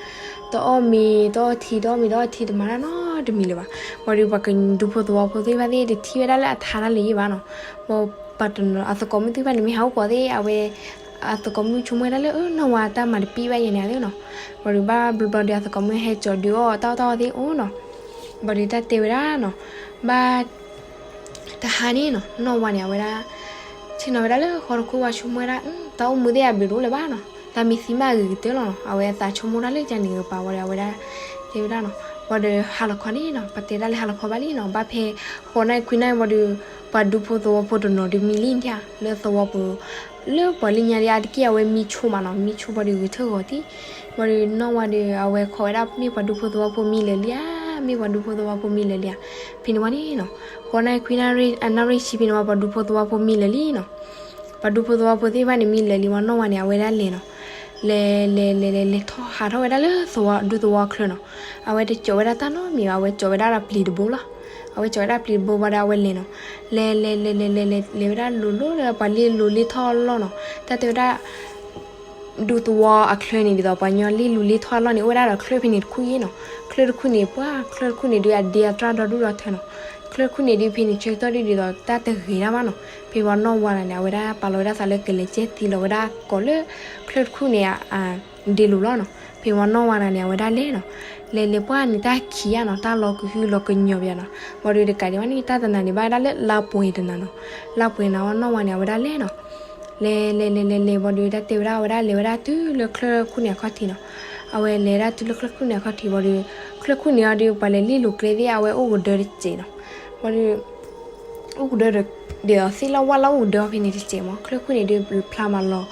တအီၣ်မ့ၤတအီထံ တအီၣ်မ့ၤတအီထံ တမၤတၢ်နီတမံၤလၢၤဘၣ်. ဘၣ်ဒီးပှၤကဒူဖိသဝီဖိသ့ၣ်တဖၣ်သ့ၣ် တထံၣ်ဝဲဒၣ်လၢအထါတၢ်လၢၤယဲဘၣ်နီၤ. ဘၣ်ပှၤတနီၤအသကိးမုၣ်သ့ၣ်တဖၣ်န့ၣ် မ့ၢ်ဟးအိၣ်ကိးသ့ၣ် အဝဲ အသကိးမုၣ်ဆိကမိၣ်ဝဲဒၣ်လၢ အၢ နီၢ်ဝါတၢ်မၤတပံၣ်ဘၣ်ယဲန့ၣ်သ့နီၤ. ဘၣ်ဒီးဘၣ်ဘျီဘျီဒီးအသကိးမုၣ်ဟဲကၠီၤဒုးအီၣ်တၢ်အီၣ်တၢ်အီသ့ၣ်အိၣ်နီၤ. ဘၣ်ဒီးတၢ်တဲဝဲဒၣ်နီၤ ဘၣ် တဟါန့ၣ်နီၤ နီၢ်ဝါန့ၣ် အဝဲဒၣ် ဆ့ၣ်နီၤဝဲဒၣ်လၢဃီတခိၣ်ဝံၤဆိကမိၣ်ဝဲဒၣ် တၢ်အိၣ်မူသ့ၣ်အဘျုးတအိၣ်လၢၤဘၣ်နီၤ. တၢ်မ့ၢ်သံမးအဂ့ၤကတၢၢ်လီၤနီၤ. အဝဲအသးဆိကမိၣ်တၢ်လၢကန့ၣ်ကပၤဝံၤဒီး အဝဲဒၣ် တဲဝဲဒၣ်နီၤ. ဘၣ်ဒီးဟါလီၤခီန့ၣ်နီၤ ပတဲဒၣ်လၢဟါလီၤခီဘၣ်လံနီၤ ဘၣ်ဖဲ ဃိးနၣ်ရံၣ်ခွံနၣ်ရံၣ်ဝံၤဒီး ပှၤဒူဖိသဝီဖိတနီၤဒီးမံလံနထံၣ် လၢသဝီပူၤ လၢပှၤလၢညါဒီးအါတက့ၢ် အဝဲမံဆိမးနီၤ မံဆိဘၣ်ဒီးဂဲၤထၢၣ်ဂီၤတံၢ် ဘၣ်ဒီးနီၢ်ဝါဒီး အဝဲခိးဝဲဒၣ်မ့ၢ်ပှၤဒူဖိသဝီဖိမံလၢာ်လံဧါ မ့ၢ်ပှၤဒူဖိသဝီဖိမံလၢာ်လံဧါ. ဖဲန့ၣ်ဝံၤန့ၣ်နီၤ ဃိးနၣ်ရံၣ်ခွံနၣ်ရံၣ် အနၣ်ရံၣ်ဆံဖဲန့ၣ်ဝံၤ ပှၤဒူဖိသဝီဖိမံလၢာ်လံနီၤ. ပှၤဒူဖိသဝီဖိသ့ၣ်တဖၣ်န့ၣ်မံလၢာ်လံဝံၤ နီၢ်ဝါန့ၣ် အဝဲဒၣ်လဲၤနီၤ လဲၤလဲၤလဲၤလဲၤလဲၤထီၣ်ဟးထီၣ်ဝဲဒၣ်လၢသဝီဒူသဝီချၢနီၤ. အဝဲတကၠီၤဝဲဒၣ်တၢ်နီတမံၤဘၣ် အဝဲကၠီၤဝဲဒၣ်ဒီးပျံၤတဘိလီၤ. အဝဲကၠီၤဝဲဒၣ်ပျံၤတဘိဘၣ်ဒီးအဝဲလဲၤနီၤ လဲၤလဲၤလဲၤလဲၤလဲၤလဲၤလဲၤဝဲဒၣ်လိၤလိၤလၢပှၤလ့လိၤလ့ထီၣ်အလီၢ်နီၤ. တၢ်တဲဝဲဒၣ် ဒူသဝီအချၢန့ၣ် ဒ်သိးပှၤကညီလ့လူၤလ့ထီၣ်အလီၢ်န့ၣ် အိၣ်ဝဲဒၣ်ဒီးချၢၣ်ဖဲန့ၣ်တခူၣ်ယဲနီၤ. ချၢၣ်တခူၣ်န့ၣ် ပှၤချၢၣ်တခူၣ်န့ၣ်ဒုး အဒ့အတြၢ်ဒီဒူၣ်ဒီထၢနီၤ. ချၢၣ်တခူၣ်န့ၣ်ဒုး ဖဲန့ၣ်ဆၢကတီၢ်ဒုးဒ်သိးတၢ်တဂ့ၤတၢ်ဘၣ်နီၤ. ဖဲဝံၤနီၢ်ဝါတဂၤန့ၣ် အဝဲဒၣ်ပာ်လီၤဝဲဒၣ်သးလၢကလဲၤကဲသံလီၤဝဲဒၣ်ကိးလၢ ချၢၣ်တခူၣ်န့ၣ် ဒ့လိၤလီၤနီၤ. ဖဲဝံၤနီၢ်ဝါတဂၤန့ၣ် အဝဲဒၣ်လဲၤနီၤ. လဲၤလဲၤပှၢ်န့ၣ်တၢ်ခံးယါနီၤ တၢ်လီၤကဟုလီၤကညီၤပယါနီၤ. ဘၣ်ဒီးတကးဒံးဘၣ်န့ၣ် တၢ်တနၤန့ၣ် ဘၣ်ဝဲဒၣ်လၢလါပှဲၤတနၤနီၤ. လါပှဲၤနၤဝံၤနီၢ်ဝါန့ၣ် အဝဲဒၣ်လဲၤနီၤ. လဲၤလဲၤလဲၤလဲၤလဲၤဘၣ်ဒီး တၢ်တဲဝဲဒၣ်အဝဲဒၣ်လဲၤဝဲဒၣ်တုၤလၢချၢၣ်တခူၣ်န့ၣ်အခီၣ်ထံးနီၤ. အဝဲလဲၤဒၣ်တုၤလၢချၢၣ်ခိၣ်န့ၣ်အခီၣ်ထံးဘၣ်ဒီး ချၢၣ်ခိၣ်န့ၣ်အီၤဒီး ပှၤလဲၤလံၣ်လိာ်ကျဲသ့ၣ် အဝဲအိၣ်ကဒၢတစဲးနီၤ. ဘၣ်ဒီး အိၣ်ကဒၢဒီး ဒ်သိးသ့ၣ်လၢဝၣ်လၢအိၣ်ကဒၢအီၤဖဲန့ၣ်တစဲးမး ချၢၣ်ခိၣ်န့ၣ်ဒီးဖျါမးလီၤ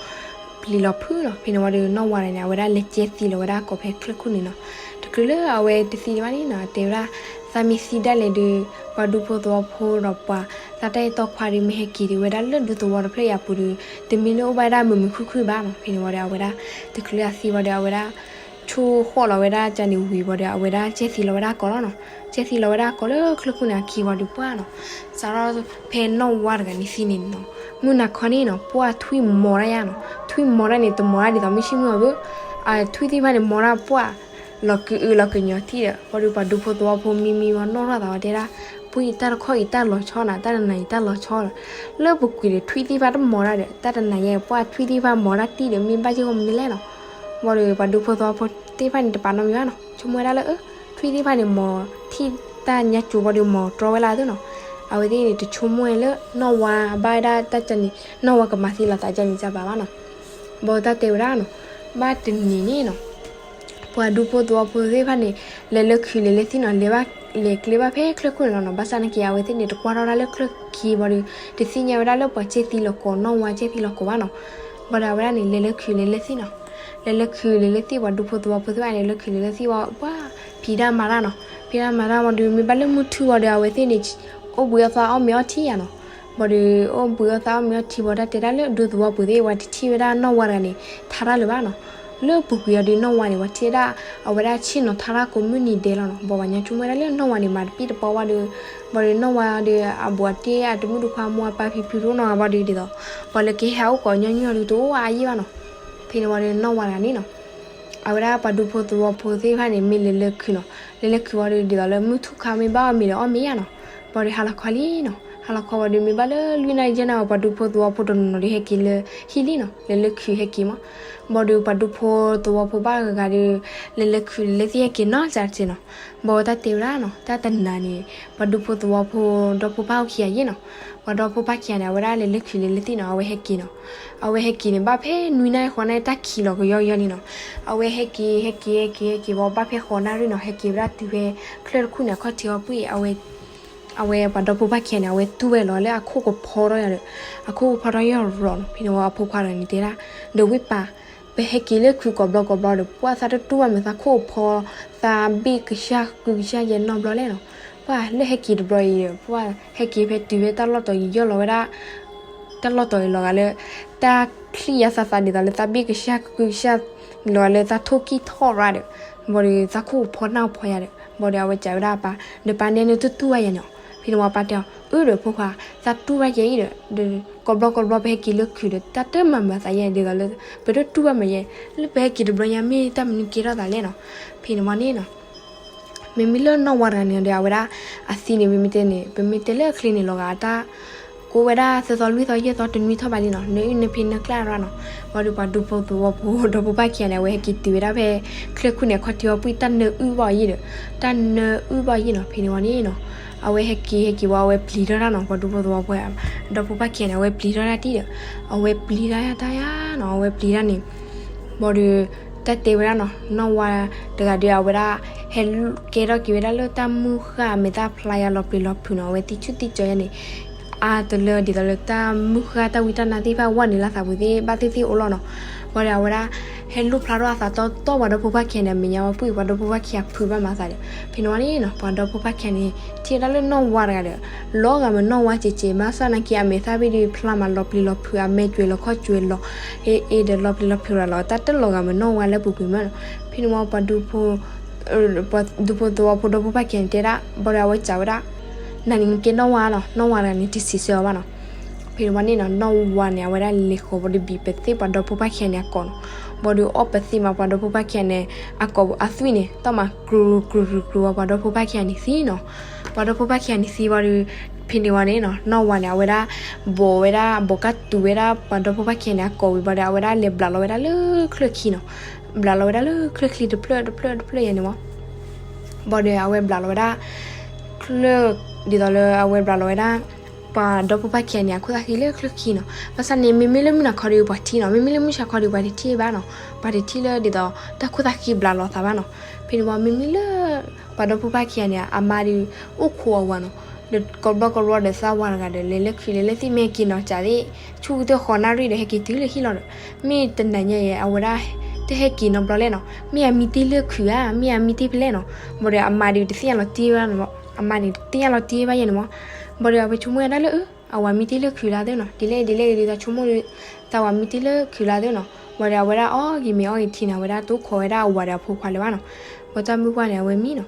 ပျံၤလီၤဖုးနီၤ. ဖဲန့ၣ်ဝံၤဒီးနီၢ်ဝါတဂၤန့ၣ် အဝဲဒၣ်လဲၤကဲသံလီၤဝဲဒၣ်ကိးဖဲချၢၣ်ခိၣ်န့ၣ်နီၤ. တချုးလၢအဝဲတသံဒံးဘၣ်န့ၣ်နီၤ တဲဝဲဒၣ် သးမ့ၢ်သံဒၣ်လဲာ်ဒီး ပှၤဒူဖိသဝီဖိဒီးပှၤ သးတၢ်အဲၣ်တီခွါဒီးမ့ၢ်ဟဲက့ၤဒီး ဝဲဒၣ်လၢဒူသဝီတဖျၢၣ်အံၤအပူၤဒီး တမ့ၢ်လၢအိၣ်ဘၣ်ဝဲဒၣ်မုာ်မုာ်ခုၣ်ခုၣ်ဘၣ်နီၤ. ဖဲန့ၣ်ဝံၤဒီးအဝဲဒၣ် တချုးလၢအသံဝံၤဒီး အဝဲဒၣ် ဆိၣ်ဃီၣ်လီၤဝဲဒၣ်ကန့ၣ်ဝံၤဘၣ်ဒီး အဝဲဒၣ်ကဲသံလီၤဝဲဒၣ်ကိးလီၤနီၤ. ကဲသံလီၤဝဲဒၣ်ကိးလၢချၢၣ်ခိၣ်န့ၣ်အခံဘၣ်ဒီးပှၢ်နီၤ. စးထီၣ်ဖဲနီၢ်ဝါတဂၤန့ၣ်သံန့ၣ်နီၤ မုၢ်နၤခီန့ၣ်နီၤ ပှၢ်ထွံၣ်မီၤတၢ်ယါနီၤ. ထွံၣ်မီၤတၢ်န့ၣ် တမီၤတၢ်ဒ်သိးမုၢ်ဆ့ၣ်မုၢ်ဂီၤဘၣ်. ထွံၣ်သ့ၣ်တဖၣ်န့ၣ် မီၤတၢ်ပှၢ် လီၤကအုလီၤကညီထံၣ်ဒီး ဘၣ်ဒီးပှၤဒူဖိသဝီဖိမံမံဝဲနီၢ်ထီၣ်သးဝဲတဲဒၣ် ဖုအံၤတၢ်တခီအံၤတၢ်လီၤဆီနီၤ တၢ်တနၤအံၤတၢ်လီၤဆီဒီး လၢပူၤကွံာ်ဒီးထွံၣ်သ့ၣ်တဖၣ်တမီၤတၢ်ဒီး တၢ်တနၤယဲပှၢ်ထွံၣ်သ့ၣ်တဖၣ်မီၤတၢ်တံၢ်ဒီး မ့ၢ်ဘၣ်ယိၣ်မနုၤလဲၣ်နီၤ. ဘၣ်ဒီးပှၤဒူဖိသဝီဖိသ့ၣ်တဖၣ်န့ၣ် တပာ်နီတမံၤဘၣ်နီၤ ဆိကမိၣ်ဝဲဒၣ်လၢ ထွံၣ်သ့ၣ်တဖၣ်န့ၣ် မီၤထံၣ်တၢ်ညါကၠိဘၣ်ဒီးမီၤတြီဝဲလၢအသိးနီၤ. အဝဲသ့ၣ်န့ၣ် တဆိကမိၣ်ဝဲလၢနီၢ်ဝါဘၣ်ဝဲဒၣ်တၢ်ကန့ၣ် နီၢ်ဝါကမၤသံလီၤသးကန့ၣ်ကဘၣ်ဘၣ်နီၤ. ဘၣ်တၢ်တဲဝဲဒၣ်နီၤ ဘၣ်တနံၤန့ၣ်နီၤ ပှၤဒူဖိသဝီဖိသ့ၣ်တဖၣ်န့ၣ် လဲၤလၢခုးလဲၤလၢသံၣ်နီၤ လဲၤဘၣ် လဲၤကျဲဘၣ်ဖဲချၢၣ်ခိၣ်န့ၣ်လီၤနီၤ. ဘၣ်ဆၣ်နာ်က့ အဝဲသ့ၣ်န့ၣ် တကွၢ်ထီၣ်တၢ်လၢချၢၣ်ခံဘၣ်ဒီး တသ့ၣ်ညါဝဲဒၣ်လၢပှၤကဲသံလီၤကိး နီၢ်ဝါကဲသံလီၤကိးဘၣ်နီၤ. ဘၣ်ဒီးအဝဲဒၣ်န့ၣ် လဲၤလၢခုးလဲၤလၢသံၣ်နီၤ လဲၤလၢခုးလဲၤလၢသံၣ် ပှၤဒူဖိသဝီဖိသ့ၣ်တဖၣ်န့ၣ် လဲၤလၢခုးလဲၤလၢသံၣ်ဝံၤ ပှၢ်ဖံးတၢ်မၤတၢ်နီၤ. ဖံးတၢ်မၤတၢ်ဝံၤဒီး မ့ၢ်ဘၣ်လၢမုၢ်ထူဝံၤဒီး အဝဲသ့ၣ်န့ၣ် အိၣ်ဘှံးအီၣ်သးအီၣ်မ့ၤအီထံယါနီၤ. ဘၣ်ဒီးအိၣ်ဘှံးအီၣ်သးအီၣ်မ့ၤအီထံဘၣ်ဒီး တၢ်တဲဒၣ်လၢဒူသဝီပူၤသ့ၣ် ပှၤတထံၣ်ဝဲဒၣ်နီၢ်ဝါတဂၤန့ၣ် ထါတၢ်လၢၤဘၣ်နီၤ. လၢပူၤကွံာ်အီၤဒီးနီၢ်ဝါန့ၣ် ပှၤထံၣ်ဝဲဒၣ် အဝဲဒၣ်ဆ့ၣ်နီၤထါတၢ်ကိးမုၢ်နံၤဒဲးလီၤနီၤ. ဘၣ်ပှၤညီဆိကမိၣ်ဝဲဒၣ်လၢနီၢ်ဝါန့ၣ် မၤတပံၢ်တပီဘၣ်ဒီး ဘၣ်ဒီးနီၢ်ဝါဒီးအဘူးအတံၢ်အတမုၣ်တခွါမိၢ်အပၢ်ဖံဖုတအိၣ်နီတဂၤဘၣ်ဒီးဒ်သိး ပှၤလၢကဟဲဟးအိၣ်ကိးညီနုၢ်အီၤဒီးတအိၣ်အါယံၣ်ဘၣ်နီၤ. ဖဲန့ၣ်ဝံၤဒီးနီၢ်ဝါတဂၤန့ၣ်နီၤ အဝဲဒၣ်ပှၤဒူဖိသဝီဖိသ့ၣ်တဖၣ်န့ၣ် မ့ၢ်လဲၤလၢခုးနီၤ. လဲၤလၢခုးဝံၤဒီးဒ်သိးလၢမုၢ်ထူၣ်ခါမ့ၢ်ဘၣ်အီၣ်မ့ၤဒီးအီၣ်မ့ၤယါနီၤ. ဘၣ်ဒီးဟါလီၤခီလံနီၤ. ဟါလီၤခီဝံၤဒီးမ့ၢ်ဘၣ်လၢလွံၢ်နၣ်ရံၣ်ယဲၢ်နၣ်ရံၣ် ပှၤဒူဖိသဝီဖိတနီၤနီၤဒီးဟဲက့ၤလၢဟံၣ်လံနီၤ. လဲၤလၢခုးဟဲက့ၤမး ဘၣ်ဒီးပှၤဒူဖိသဝီဖိဘၣ်ဂၤဂၤဒီး လဲၤလၢခုးလဲၤလၢသံၣ်ဟဲက့ၤနီၤ ကၢ်တစဲးနီၤ. ဘၣ်တၢ်တဲဝဲဒၣ်နီၤ တၢ်တနၤန့ၣ် ပှၤဒူဖိသဝီဖိ ဒီဖိပၢ်အိၣ်ခံဂၤယဲၢ်နီၤ. ပှၤဒီဖိပၢ်ခံဂၤန့ၣ် အဝဲဒၣ်လဲၤလၢခုးလဲၤလၢသံၣ်နီၤ အဝဲဟဲက့ၤနီၤ. အဝဲဟဲက့ၤန့ၣ် ဘၣ်ဖဲနွံနၣ်ရံၣ်ဃိးနၣ်ရံၣ် တၢ်ခံးလီၤကယီကယီလံနီၤ. အဝဲဟဲက့ၤ ဟဲက့ၤ ဟဲက့ၤ ဟဲက့ၤဝံၤ ဘၣ်ဖဲဃိးနၣ်ရံၣ်နီၤ ဟဲက့ၤဝဲဒၣ်တုၤဖဲချၢၣ်တခိၣ်န့ၣ် အခီၣ်ထံးအီၤပှံၢ် အဝဲပှၤဒီဖိပၢ်ခံဂၤန့ၣ် အဝဲတူၢ်ဝဲလီၤလၢအခိၣ်ကဖီထီၣ်ယါဒီး အခိၣ်ကဖီထီၣ်ယါရီၤနီၤ. ဖဲန့ၣ်ဝံၤအဖိခွါတဂၤန့ၣ်တဲဒၣ် ဒီးဝ့ၢ်ပၢ် ပဟဲက့ၤလၢခုးကိးဘျီကိးဘျီဒီး ပှၢ်သးတတူၢ်ဘၣ်မး သးခိၣ်ဖီ သးဘ့ၣ်ကစၢ်ကကုကစၢ်ယဲၢ်နီတဘျီလဲၣ်နီၤ. ပှၢ်လၢဟဲက့ၤတဘျီအံၤဒီး ပှၢ်ဟဲက့ၤဖဲတုၤဖဲတၢ်လီၢ်တီၤအံၤယီၢ်လီၤဝဲဒၣ် တၢ်လီၢ်တီၤအံၤလီၤဂာ်လၢ တၢ်ချံၣ်ယါသးသးဒ်သိးလၢသးဘ့ၣ်ကစၢ်ကကုကစၢ် လီၤဂာ်လၢသးထိၣ်ကံၢ်ထီၣ်ရၣ်ဒီး ဘၣ်ဒီးသးခိၣ်ဖီနၢ်ဖီယါဒီး ဘၣ်ဒီးအဝဲစံးဝဲဒၣ်အပၢ် ဒီးပၢ်နဲနတူၢ်တူၢ်ဘၣ်ယဲၢ်နီၤ. ဖဲန့ၣ်ဝံၤအပၢ်တဲအီၤ အၢဒီးဖိခွါ သးတူၢ်ဘၣ်ယဲၢ်အံၤဒီး ကိးဘျီကိးဘျီပဟဲက့ၤလၢခုးဒီး တၢ်တမၤမၤသးယဲၢ်ဒ်သိးလၢ ပတတူၢ်ဘၣ်မးယဲၢ် လၢပဟဲက့ၤတဘျီညါမ့ၢ်တၢ်မနုၤကဲထီၣ်သးလဲၣ်နီၤ. ဖဲန့ၣ်ဝံၤန့ၣ်နီၤ မ့မ့ၢ်လၢနီၢ်ဝါတဂၤန့ၣ်ဒီး အဝဲဒၣ် အသံန့ၣ် ပမ့ၢ်တဲန့ၣ် ပမ့ၢ်တဲလၢအချ့န့ၣ်လီၤဂာ်အတၢ် ကိးဝဲဒၣ်သၢသီလွံၢ်သီယဲၢ်သီတနွံထီၣ်ဘၣ်လံနီၤ နအုၣ်နဖံနကျၢ်ရၣ်နီၤ. ဘၣ်ဒီးပှၤဒူဖိသဝီဖိ ဒီဖိပၢ်ခံဂၤန့ၣ် အဝဲဟဲက့ၤတုၤဝဲဒၣ်ဖဲ ချၢၣ်ခိၣ်န့ၣ် အခီၣ်ထံးအီၤပှံၢ် တၢ်နၢအုၣ်ဘၣ်အီၤယံၤဒီး တၢ်နၢအုၣ်ဘၣ်အီၤယံၤနီၤ. ဖဲန့ၣ်ဝံၤန့ၣ်နီၤ အဝဲဟဲက့ၤဟဲက့ၤဝံၤ အဝဲပျံၤထီၣ်တၢ်နီၤ ပှၤဒူဖိသဝီဖိ ဒီဖိပၢ်ခံဂၤန့ၣ် အဝဲပျံၤထီၣ်တၢ်တံၢ်ဒီး အဝဲပျံၤတၢ်ယါတၢ်ယါနီၤ အဝဲပျံၤတၢ်န့ၣ် ဘၣ်ဒီး တၢ်တဲဝဲဒၣ်နီၤ နီၢ်ဝါတဂၤဒီး အဝဲဒၣ် ဟဲကဲထီၣ်က့ၤဝဲဒၣ်လၢတၢ်မုၢ်ဃၢ်အမဲာ်သၣ်ဖျါယါလီၤပျံၤလီၤဖုးနီၤ အဝဲသံဆူၣ်သံကၠီယါန့ၣ် အါတလၢဒ်သိးလၢတၢ်မုၢ်ဃၢ်တၢ်ဝံတၢ်နါသ့ၣ်တဖၣ်ဝဲန့ၣ်လၢသးပူၤသ့ၣ် ဘၣ်သ့ၣ်သ့ၣ်အိၣ်လီၤနီၤ. ဘၣ်ဒီးအဝဲဒၣ် ဟဲလိၣ်ဖျါထီၣ်အသးတီတီပှၤဒီဖိပၢ်ခံဂၤန့ၣ် အမဲာ်ညါဝဲပှံၢ် ပှၤဒီဖိပၢ်ခံဂၤဖုးဘၣ်မၤသးဒီး ဖဲန့ၣ်ဝံၤန့ၣ်နီၤ ပှၤဒီဖိပၢ်ခံဂၤန့ၣ် ထံၣ်ဝဲဒၣ်လၢနီၢ်ဝါတဂၤဒီး လီၤဂာ်မးနီၢ်ဝါကဲးကဲး ဘၣ်ဆၣ်နာ်က့ အမဲာ်သၣ်ဘ့ၣ်ဒုးဖျါမးလီၤပျံၤလီၤဖုး အမဲာ်ကွဲးလီၤခီၣ်ကွဲးလီၤ အ့ၣ်အ့ၣ်ဒီးလီၤပျံၤလီၤဖုးရၤလီၤ တၢ်တလီၤဂာ်မးနီၢ်ဝါလၢပူၤကွံာ်မးနီၤ. ဖဲန့ၣ်ဝံၤပှၤဒူဖိ ပှၤဒူဖိသဝီဖိဒီဖိပၢ်ခံဂၤန့ၣ်တဲဒၣ် ဘၣ်ဒီး အဝဲစံးဝဲဒၣ် နၤန့ၣ်နကဲနီၢ်ဝါလီၤ နီၢ်ဝါတဂၤန့ၣ် တစံးဆၢအီၤဘၣ်နီၤ. ဖဲန့ၣ်ဝံၤန့ၣ်နီၤ နီၢ်ဝါန့ၣ် အဝဲဒၣ်လဲၤဃီၤဘၣ်ဒီးဘံၣ်ပသ့ၣ်ပှၤဒီဖိပၢ်ခံဂၤန့ၣ်အကိာ်နီၤ. ဘၣ်ဒီးအီၣ်ပသ့ၣ်မး ပှၤဒီဖိပၢ်ခံဂၤန့ၣ် အကိာ်အသွံၣ်န့ၣ် တၢ်မၤကြူကြူကြူကြူဝံၤ ပှၤဒီဖိပၢ်ခံဂၤန့ၣ်သံနီၤ. ပှၤဒီဖိပၢ်ခံဂၤန့ၣ်သံဝံၤဒီး ဖဲန့ၣ်ဝံၤန့ၣ်နီၤ နီၢ်ဝါန့ၣ် အဝဲဒၣ် ဘိးဝဲဒၣ် ဘိးကါတူာ်ဝဲဒၣ် ပှၤဒီဖိပၢ်ခံဂၤန့ၣ်အကိာ်ဝံၤဘၣ်ဒီး အဝဲဒၣ်လဲၤဘျးလီၤဝဲဒၣ်လၢချၢၣ်ခံနီၤ. ဘျးလီၤဝဲဒၣ်လၢချၢၣ်ချံတဖျၢၣ်တဖျၢၣ်တဖျၢၣ်ယါန့ၣ်မး ဘၣ်ဒီးအဝဲဘျးလီၤဝဲဒၣ် ချၢၣ် ဒ်သိးလၢအဝဲဘျးလီၤဝဲဒၣ် ပှၤဒီဖိပၢ်ခံဂၤန့ၣ် အခိၣ်သၣ်ဃံလၢချၢခံနီၤ. ဘၣ်ဆၣ်န့ၣ် မ့မ့ၢ်လၢမုၢ်နၤခီဒီးပှၤထံနီၤ, မ့မ့ၢ်လၢမုၢ်ဆါခီဒီးပှၤတထံၣ်ဘၣ်နီၤ. ပှၤတထံၣ်လၢဒ်သိးတၢ်ခိၣ်သၣ်ဃံဘျးလီၤသးဘၣ်နီၤ. ဖဲန့ၣ်ဝံၤ မ့မ့ၢ်လၢ ပှၤဒီဖိပၢ်ခံဂၤန့ၣ် အမါဒီး အိၣ်ခိးအဝၤနီၤ. ဒီးကဘျီကဘျီဒီးသးဝၤတဂၤဒီး လဲၤလၢခုးလဲၤလၢသံၣ် မ့ၢ်ဟဲက့ၤနီၤကးသ့ၣ် ဆူကတၢၢ်ဃီနၣ်ရံၣ်ဒီး ဟဲက့ၤတုၤလၢဟံၣ်လီၤဒီး မ့ၢ်တနၤညါအံၤ အဝဲဒၣ်တဟဲက့ၤနီတဘျီလဲၣ်နီၤ. မ့ၢ်အမံတ့ၢ်လၢခုးဧါ, မ့ၢ်အမံတ့ၢ်ဖဲလဲၣ်နီၤ. ဘၣ်ဒီးအမါဒီးတသ့ၣ်ညါလီၤတံၢ်ဘၣ်, အမါန့ၣ်တသ့ၣ်ညါလီၤတံၢ်ဘၣ်ယဲန့ၣ်မး. ဘၣ်ဒီးအဝဲဆိကမိၣ်ဝဲဒၣ်လၢ အဝၤမံတ့ၢ်လၢခုးလၢသ့ၣ်နီၤ, ဒ်လဲၣ်ဒ်လဲၣ်ဂ့ၤဒီး သးဆိကမိၣ်ဒီး သးဝၤမံတ့ၢ်လၢခုးလၢသ့ၣ်နီၤ. ဘၣ်ဒီးအဝဲဒၣ်အီၣ်ဂ့ၤမ့ၤအီၣ်ဂ့ၤထံန့ၣ် အဝဲဒၣ်တိခိးဝဲဒၣ်အဝၤဒီးအဖိခွါလၢၤဘၣ်နီၤ. ဘၣ်တၢ်မုၢ်ပှၢ်န့ၣ် အဝဲမံနီၤ.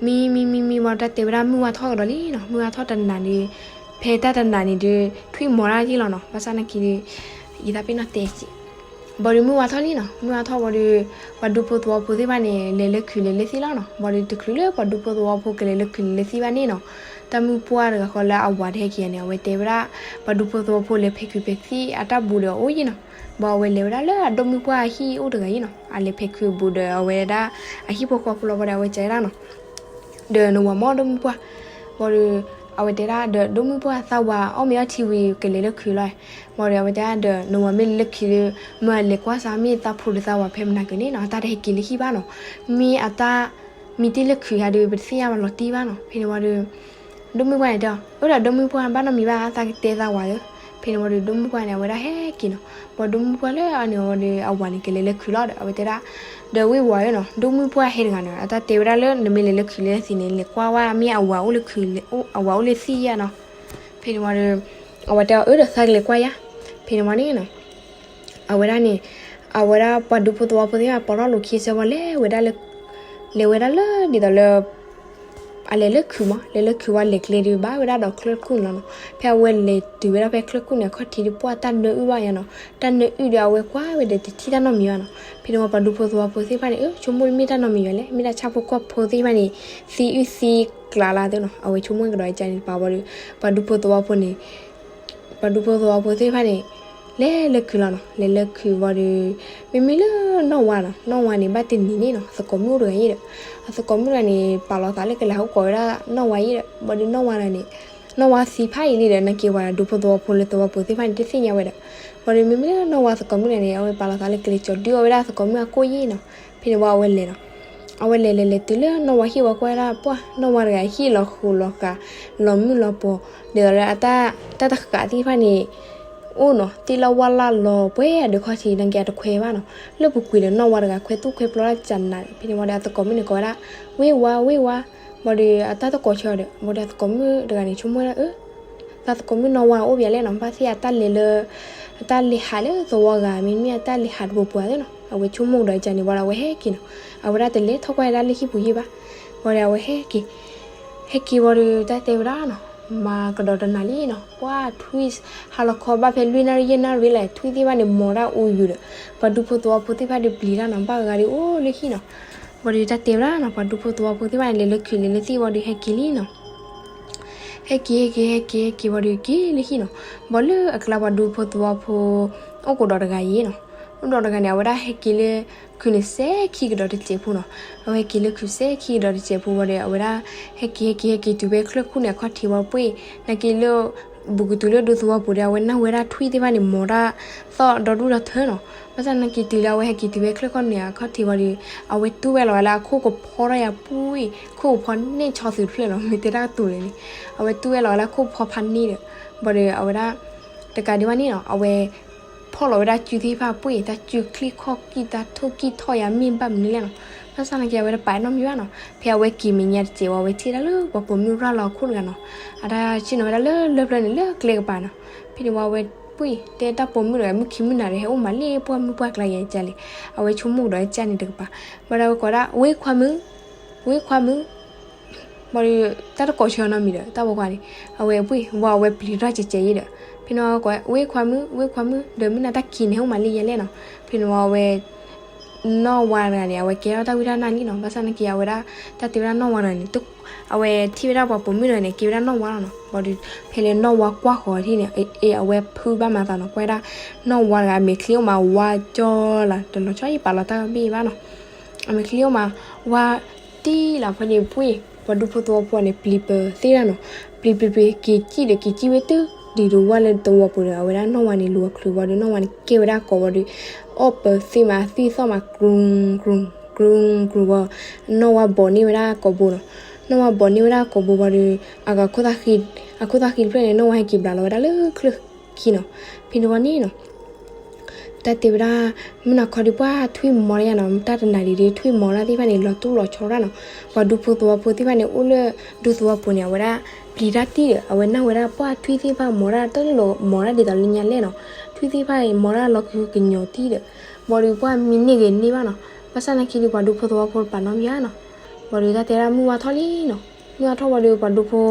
မံမံမံမံဝံၤ တၢ်တဲဝဲဒၣ်မုၢ်ဝါထီၣ်ကဒီးလံနီၤ. မုၢ်ဝါထီၣ်တနၤန့ၣ် ဖဲတၢ်တနၤန့ၣ်ဒီး ထွံၣ်မီၤတၢ်က့ၢ်လီၤနီၤ. ဘၣ်ဆၣ်နာ်က့ဒီး ယသးပ့ၤနီၣ်တဲက့ၤ ဘၣ်ဒီးမုၢ်ဝါထီၣ်လံနီၤ. မုၢ်ဝါထီၣ်ဘၣ်ဒီး ပှၤဒူဖိသဝီဖိသ့ၣ်တဖၣ်န့ၣ် လဲၤလၢခုးလဲၤလၢသံၣ်လီၤနီၤ. ဘၣ်ဒီးတချုးလၢပှၤဒူဖိသဝီဖိကလဲၤလၢခုးလဲၤလၢသံၣ်ဘၣ်န့ၣ်နီၤ, တၢ်မုၢ်ပှၢ်တဂၤဃီလၢအဝၤတဟဲက့ၤန့ၣ် အဝဲတဲဝဲဒၣ် ပှၤဒူဖိသဝီဖိလဲၤဖဲခုးဖဲသံၣ်အတၢ်ဘူးဒီးအိၣ်ယဲနီၤ. ဘၣ်အဝဲလဲၤဝဲဒၣ်လၢအဒိၣ်မုၢ်ပှၢ်အဟံၣ်အိၣ်တဂၤယဲနီၤ. အလဲၤဖဲခုးဘူးဒီးအဝဲဒၣ် အဟံၣ်ဖိဃီဖိလီၤဘၣ်ဒီး အဝဲတဲဒၣ်နီၤ ဒီးနဝၤမ့ၢ်ဒိၣ်မုၢ်ပှၢ်, ဘၣ်ဒီး အဝဲတဲဒၣ်ဒီးဒိၣ်မုၢ်ပှၢ်သးဝၤအီၣ်မ့ၤအီထံဝံၤကလဲၤလၢခုးလီၤ. ဘၣ်ဒီးအဝဲတဲဒၣ်ဒီးနဝၤမ့ၢ်လဲၤလၢခုးဒီး မ့ၢ်အလဲၤကွၢ်စးမ့ၢ်သးဖိဒီးသးဝၤဖဲမနၤက့ၤန့ၣ်နီၤ အတၢ်တဟဲက့ၤလၢဟံၣ်ဘၣ်နီၤ. မ့ၢ်အတၢ် မံတ့ၢ်လၢခုးဧါဒီး ပတသ့ၣ်ညါဘၣ်လီၤတံၢ်ဘၣ်နီၤ. ဖဲန့ၣ်ဝံၤဒီး ဒိၣ်မုၢ်ပှၢ်န့ၣ်တဲအီၤ အၢဒီးဒိၣ်မုၢ်ပှၢ်ဘၣ်နီတမံၤဘၣ် သးကတဲသးဝၤဧၢ. ဖဲန့ၣ်ဝံၤဒီးဒိၣ်မုၢ်ပှၢ်န့ၣ် အဝဲဒၣ်ဟဲက့ၤနီၤ. ဘၣ်ဒိၣ်မုၢ်ပှၢ်လၢအန့ၣ်ဝံၤဒီး အဝၤန့ၣ်ကလဲၤလၢခုးလီၤဒီး အဝဲတဲဒၣ် ဒီးဝ့ၢ်ဝၤဧၢနီၤ ဒိၣ်မုၢ်ပှၢ်ဟဲတဂၤန့ၣ် အတၢ်တဲဝဲဒၣ်လၢနမ့ၢ်လဲၤလၢခုးလဲၤသံၣ်န့ၣ် လဲၤကွၢ်ဝဲမ့ၢ်အဝၤအိၣ်လၢခုး အဝၤအိၣ်လၢသံၣ်ယဲနီၤ. ဖဲန့ၣ်ဝံၤဒီး အဝဲတဲအီၤအၢဒီးသးကလဲၤကွၢ်ယါ. ဖဲန့ၣ်ဝံၤန့ၣ်နီၤ အဝဲဒၣ်န့ၣ် အဝဲဒၣ်ပှၤဒူဖိသဝီဖိသ့ၣ်တဖၣ် ပီထီၣ်လိာ်ခ့ဆၢဝံၤ လဲၤဝဲဒၣ်လၢ လဲၤဝဲဒၣ်လၢဒ်သိးလၢ အလဲၤလၢခုးမး လဲၤလၢခုးဝံၤ လဲၤကျဲဒီးဘၣ်ဝဲဒၣ်ဒီးချၢၣ်ခိၣ်န့ၣ်လီၤနီၤ. ဖဲအဝဲလဲၤတုၤဝဲဒၣ်ဖဲချၢၣ်ခိၣ်န့ၣ် အခီၣ်ထံးဒီး ပှၢ်တၢ်နၢအုၣ်ဘၣ်ယါနီၤ. တၢ်နၢအုၣ်ဒီးအဝဲကွၢ်ဝဲဒီးတထံၣ်တၢ်နီတမံၤဘၣ်နီၤ. ဖဲန့ၣ်ဝံၤပှၤဒူဖိသဝီဖိသ့ၣ်တဖၣ်န့ၣ် အၢ ဆိကမိၣ်တမ့ၢ်တၢ်နီတမံၤဘၣ်လဲၣ် မ့ၢ်ဒၣ်ဆၣ်ဖိကီၢ်ဖိသ့ၣ်တဖၣ်န့ၣ် သံအုၣ်သံကျးလၢသ့ၣ်နီၤ. အဝဲဆိကမိၣ်ကဒီးကန့ၣ်တပၤဝံၤဒီး ပှၤဒူဖိသဝီဖိန့ၣ် ပှၤဒူဖိသဝီဖိသ့ၣ်တဖၣ်န့ၣ် လဲၤလၢခုးလီၤနီၤ. လဲၤလၢခုးဝံၤဒီး မ့မ့ၢ်လၢနီၢ်ဝါနီၤ နီၢ်ဝါန့ၣ် ဘၣ်တနံၤန့ၣ်နီၤ သကိးမုၣ်အိၣ်တဂၤယဲဒီး အသကိးမုၣ်တဂၤန့ၣ် ပာ်လီၤသးလၢကလဲၤဟးအိၣ်ကိးဝဲဒၣ်နီၢ်ဝါယဲဒီး ဘၣ်ဒီးနီၢ်ဝါတဂၤန့ၣ် နီၢ်ဝါသံဖးအံၤလံဒီး နာ်က့ၤဝဲဒၣ်ဒူဖိသဝီဖိလၢသဝီပူၤသ့ၣ်တဖၣ်န့ၣ် တသ့ၣ်ညါဝဲဒီး ဘၣ်ဒီးမ့မ့ၢ်လၢနီၢ်ဝါသကိးမုၣ်တဂၤန့ၣ် အဝဲပာ်လီၤသးလၢကလဲၤကၠီၤဒုးအီၣ်ဝဲဒၣ်သကိးမုၣ်အကိၣ်ယဲနီၤ. ဖဲန့ၣ်ဝံၤအဝဲလဲၤနီၤ အဝဲလဲၤလဲၤလဲၤတုၤလၢနီၢ်ဝါဟံၣ်ဝံၤကွၢ်ဝဲဒၣ် ပှၢ် နီၢ်ဝါတဂၤဟံၣ်လီၤဃိးလီၤဃာ် လီၤမုၢ်လီၤပှီၤ ဒ်သိးလၢအတၢ် တၢ်တဃာ်သ့ၣ်တဖၣ်န့ၣ် အိၣ်နီၤ သ့ၣ်လၢဝါလၢလီၤပှဲၤအဒုးခီၣ်ထံး နာ်က့ၤအတခွဲဘၣ်နီၤ လၢပူၤကွံာ်ဒီးနီၢ်ဝါတဂၤခွဲသူၣ်ခွဲပျီတၢ်ကနး ဖဲန့ၣ်ဝံၤဒီးအသကိးမုၣ်န့ၣ်ကိးဝဲဒၣ် ဝ့ၢ်ဝါ ဝ့ၢ်ဝါ ဘၣ်ဒီးအတၢ်သကိးဆၢဒီး ဘၣ်ဒီးအသကိးမုၣ်တဂၤန့ၣ် ဆိကမိၣ်ဝဲဒၣ်အၢ သးသကိးမုၣ်နီၢ်ဝါအိၣ်ဘၣ်လဲၣ်နီၤ ဘၣ်သ့ၣ်အတၢ်လဲၤလၢ အတၢ်လဲၤဟးလၢသဝီဂၤ မ့တမ့ၢ်အတၢ်လဲၤဟးတပူၤပှၤသ့ၣ်နီၤ အဝဲဆိကမိၣ်ကဒီးကန့ၣ်ဝံၤဒီး အဝဲဟဲက့ၤနီၤ အဝဲဒၣ်တလဲၤထီၣ်ကွၢ်ဝဲဒၣ်လၢဟံၣ်ပူၤဟံၣ်ဘၣ် ဘၣ်ဒီးအဝဲဟဲက့ၤ ဟဲက့ၤဝံၤဒီးတၢ်တဲဝဲဒၣ်နီၤ မၤကဒီးတနၤလံနီၤ ပှၢ်ထွံၣ် ဟါလီၤခီဘၣ်ဖဲလွံၢ်နၣ်ရံၣ်ယဲၢ်နၣ်ရံၣ်လၢ ထွံၣ်သ့ၣ်တဖၣ်န့ၣ်မီၤဒၣ်အူယူၤဒီး ပှၤဒူဖိသဝီဖိသ့ၣ်တဖၣ်ဒီးပျံၤတၢ်နီၤ ဘၣ်ဂၤဒီးအိၣ်လၢဟံၣ်နီၤ ဘၣ်ဒီးတၢ်တဲဝဲဒၣ်နီၤ ပှၤဒူဖိသဝီဖိသ့ၣ်တဖၣ်န့ၣ် လဲၤလၢခုးလဲၤလၢသံၣ်ဝံၤဒီးဟဲက့ၤလံနီၤ ဟဲက့ၤ ဟဲက့ၤ ဟဲက့ၤ ဟဲက့ၤဝံၤဒီးက့ၤလၢဟံၣ်နီၤ ဘၣ်လၢအကျါပှၤဒူဖိသဝီဖိ အိၣ်ကဒီးတဂၤယဲနီၤ အိၣ်ဒီးတဂၤန့ၣ် အဝဲဒၣ်ဟဲက့ၤလၢ ခုးန့ၣ်စဲခံကဒီးတစဲးဖိနီၤ အဝဲဟဲက့ၤလၢခုးစဲခံကဒီးတစဲးဖိဝံၤဒီး အဝဲဒၣ် ဟဲက့ၤ ဟဲက့ၤ ဟဲက့ၤတုၤဖဲချၢၣ်ခိၣ်န့ၣ်အခီၣ်ထံးဝံၤပှ့ၢ် နာ်က့ၤလၢ ဘူးကတုၤလၢဒူသဝီပူၤဒီး အဝဲနၢ်ဝဲဒၣ်ထွံၣ်သ့ၣ်တဖၣ်န့ၣ် မီၤတၢ်သီၣ်ဒီဒူၣ်ဒီထၢနီၤ ဘၣ်ဆၣ်နာ်က့ၤတုၤလၢအဝဲဟဲက့ၤတုၤဖဲချၢၣ်ခိၣ်န့ၣ်အခီၣ်ထံးဝံၤဒီး အဝဲတူၢ်ဝဲလီၤဝဲလၢအခိၣ်ကဖီထီၣ်ယါပှ့ၢ် ခိၣ်ကဖီန့ၢ်ဆီသုးတဖျၢၣ်နီၤ မ့ၢ်တဲတၢ်ကတိၤလဲၣ်န့ၣ် အဝဲတူၢ်ဝဲလီၤဝဲလၢအခိၣ်ဖီဖးန့ၢ်ဒီး ဘၣ်ဒီးအဝဲဒၣ် တကးဒံးဘၣ်န့ၣ်နီၤ အဝဲ ဖီၣ်လီၤဝဲဒၣ်စုသ့ၣ်တဖၣ်ပှ့ၢ် တၢ်စုချံၣ်ခီၣ်ကံၢ် တၢ်ထိၣ်ကံၢ်ထီၣ်ယါမ့ၢ်ဘၣ်မနုၤလဲၣ်နီၤ ဘၣ်ဆၣ်နာ်က့ၤအဝဲတပာ်နီတမံၤဘၣ်နီၤ ဖဲအဝဲက့ၤမဲာ်ညါတစဲးဝံၤ အဝဲထံၣ်ဒၣ်လၢပှၤပိာ်မုၣ်ရၤလီၤအခိၣ်တဂၤနီၤ အတၢ်ဆ့ၣ်နီၤဝဲဒၣ်လၢလၢပျၢၤန့ၣ်လၢကျဲကပၤနီၤ ဖဲန့ၣ်ဝံၤအဝဲပှ့ၢ် တဲတၢ်ပိာ်မုၣ်တဂၤ မုၢ်ခံမုၢ်နၤဒီး ဟဲအိၣ်မးလၢပှၢ်မုၢ်ပှၢ်ကျါယဲကလဲၣ် အဝဲဆိကမိၣ်ကဒီးကန့ၣ်တကပၤ ဘၣ်ဒီးအဝဲကိးဒၣ် ဝ့ၢ်ခွါမုၣ် ဝ့ၢ်ခွါမုၣ် ဘၣ်ဒီး တၢ်တကိးဆၢနီတမံၤဒီး တၢ်ပိာ်ခွါန့ၣ် အဝဲပှ့ၢ် ဝံၤအဝဲပျံၤထီၣ်ကဲကဲအံၤဒီး ဖဲန့ၣ်ဝံၤကိး ဝ့ၢ်ခွါမုၣ် ဝ့ၢ်ခွါမုၣ် ဒီးမုၢ်နၤတၢ်ခံးန့ၣ် ဟဲအိၣ်မးလၢယဲလဲၣ်နီၤ ဖဲန့ၣ်ဝံၤအဝဲ နီၢ်ဝါတဂၤန့ၣ် အဝဲကဲထီၣ်တၢ်ဝံတၢ်နါလံနီၤ ဘၣ်ဆၣ်နာ်က့ၤအဝဲဒၣ် တၢ်တဲဝဲဒၣ်နီၢ်ဝါတဂၤန့ၣ် အဝဲထံၣ်ဝဲဒၣ်ပှၤပိာ်မုၣ်တဂၤန့ၣ် ကဲဝဲဒၣ်နီၢ်ဝါလီၤနီၤ ဘၣ်ဒီး ဖဲလၢနီၢ်ဝါကွၢ်ဃီၤထံၣ်န့ၣ် အဝဲဖုဘၣ်မၤသးနီၤ ကွၢ်ဝဲဒၣ် နီၢ်ဝါတဂၤ အမဲာ်ချံအိၣ်မးဝါကၠီလၢ တလီၤဆီအံၤပာ်လီၤတၢ်ဘ့ၣ်ဘၣ်နီၤ အမဲာ်ချံအိၣ်မး ဝါတံၢ်လၢဖဲန့ၣ်ပှ့ၢ် ပှၤဒူဖိသဝီဖိန့ၣ် ပျံၤပသ့ဒၣ်နီၤ, ပျံၤပျံၤပျံၤ က့ၤစံၣ်ဒီး က့ၤစံၣ်ဝဲတုၤဒံးတဝၢလၢသဝီပူၤဒီး အဝဲဒၣ်နီၢ်ဝါန့ၣ် လူၤအချုးဝံၤဒီး နီၢ်ဝါန့ၣ် ကဲဝဲဒၣ်ကိာ်ဝံၤဒီး အီၣ်ပၢသ့ၣ်မး အသွံၣ်သီၣ်မး ကြူၢ်ကြူၢ် ကြူၢ်ကြူၢ်ဝံၤ, နီၢ်ဝါဘိးန့ၢ်ဝဲဒၣ်ကိာ်ဘိနီၤ. နီၢ်ဝါဘိးန့ၢ်ဝဲဒၣ်ကိာ်ဘိဝံၤဒီး အခိၣ်သၣ်ဃံတဖျၢၣ်န့ၣ် နီၢ်ဝါဟဲက့ၤဘျးလီၤဝဲဒၣ်လၢချၢခံနီၤ. ဖဲန့ၣ်ဝံၤန့ၣ်နီၤ တၢ်တဲဝဲဒၣ် မုၢ်နၤခီဒီး ပှၢ်ထွံၣ်မီၤတယၤနီၤ, တၢ်တနၤဒံးဒီး ထွံၣ်မီၤတၢ်သ့ၣ်တဖၣ်န့ၣ် လီၤတူၢ်လီၤဆီဒၣ်နီၤ. ပှၤဒူဖိသဝီဖိသ့ၣ်တဖၣ်န့ၣ် အိၣ်လၢဒူသဝီပူၤန့ၣ် အဝဲဒၣ်ပျံၤတၢ်တံၢ်ဒီး အဝဲနၢ်ဝဲဒၣ်ပှၢ်ထွံၣ်သ့ၣ်တဖၣ်မီၤတၢ်တလိၤမီၤတၢ်ဒ်သိးလၢညါလဲၣ်နီၤ. ထွံၣ်သ့ၣ်တဖၣ်မီၤတၢ်လီၤကဟုကညီၤတံၢ်ဒီး ဘၣ်ဒီးပှၢ်မံန့ၢ်ဂ့ၤန့ၢ်ဘၣ်နီၤ. ဘၣ်ဆၣ်နာ်က့ဒီး ပှၤဒူဖိသဝီဖိတပာ်နီတမံၤဘၣ်နီၤ. ဘၣ်ဒီးတၢ်တဲဒၣ်မုၢ်ဝါထီၣ်လံနီၤ. မုၢ်ဝါထီၣ်ဝံၤဒီး ပှၤဒူဖ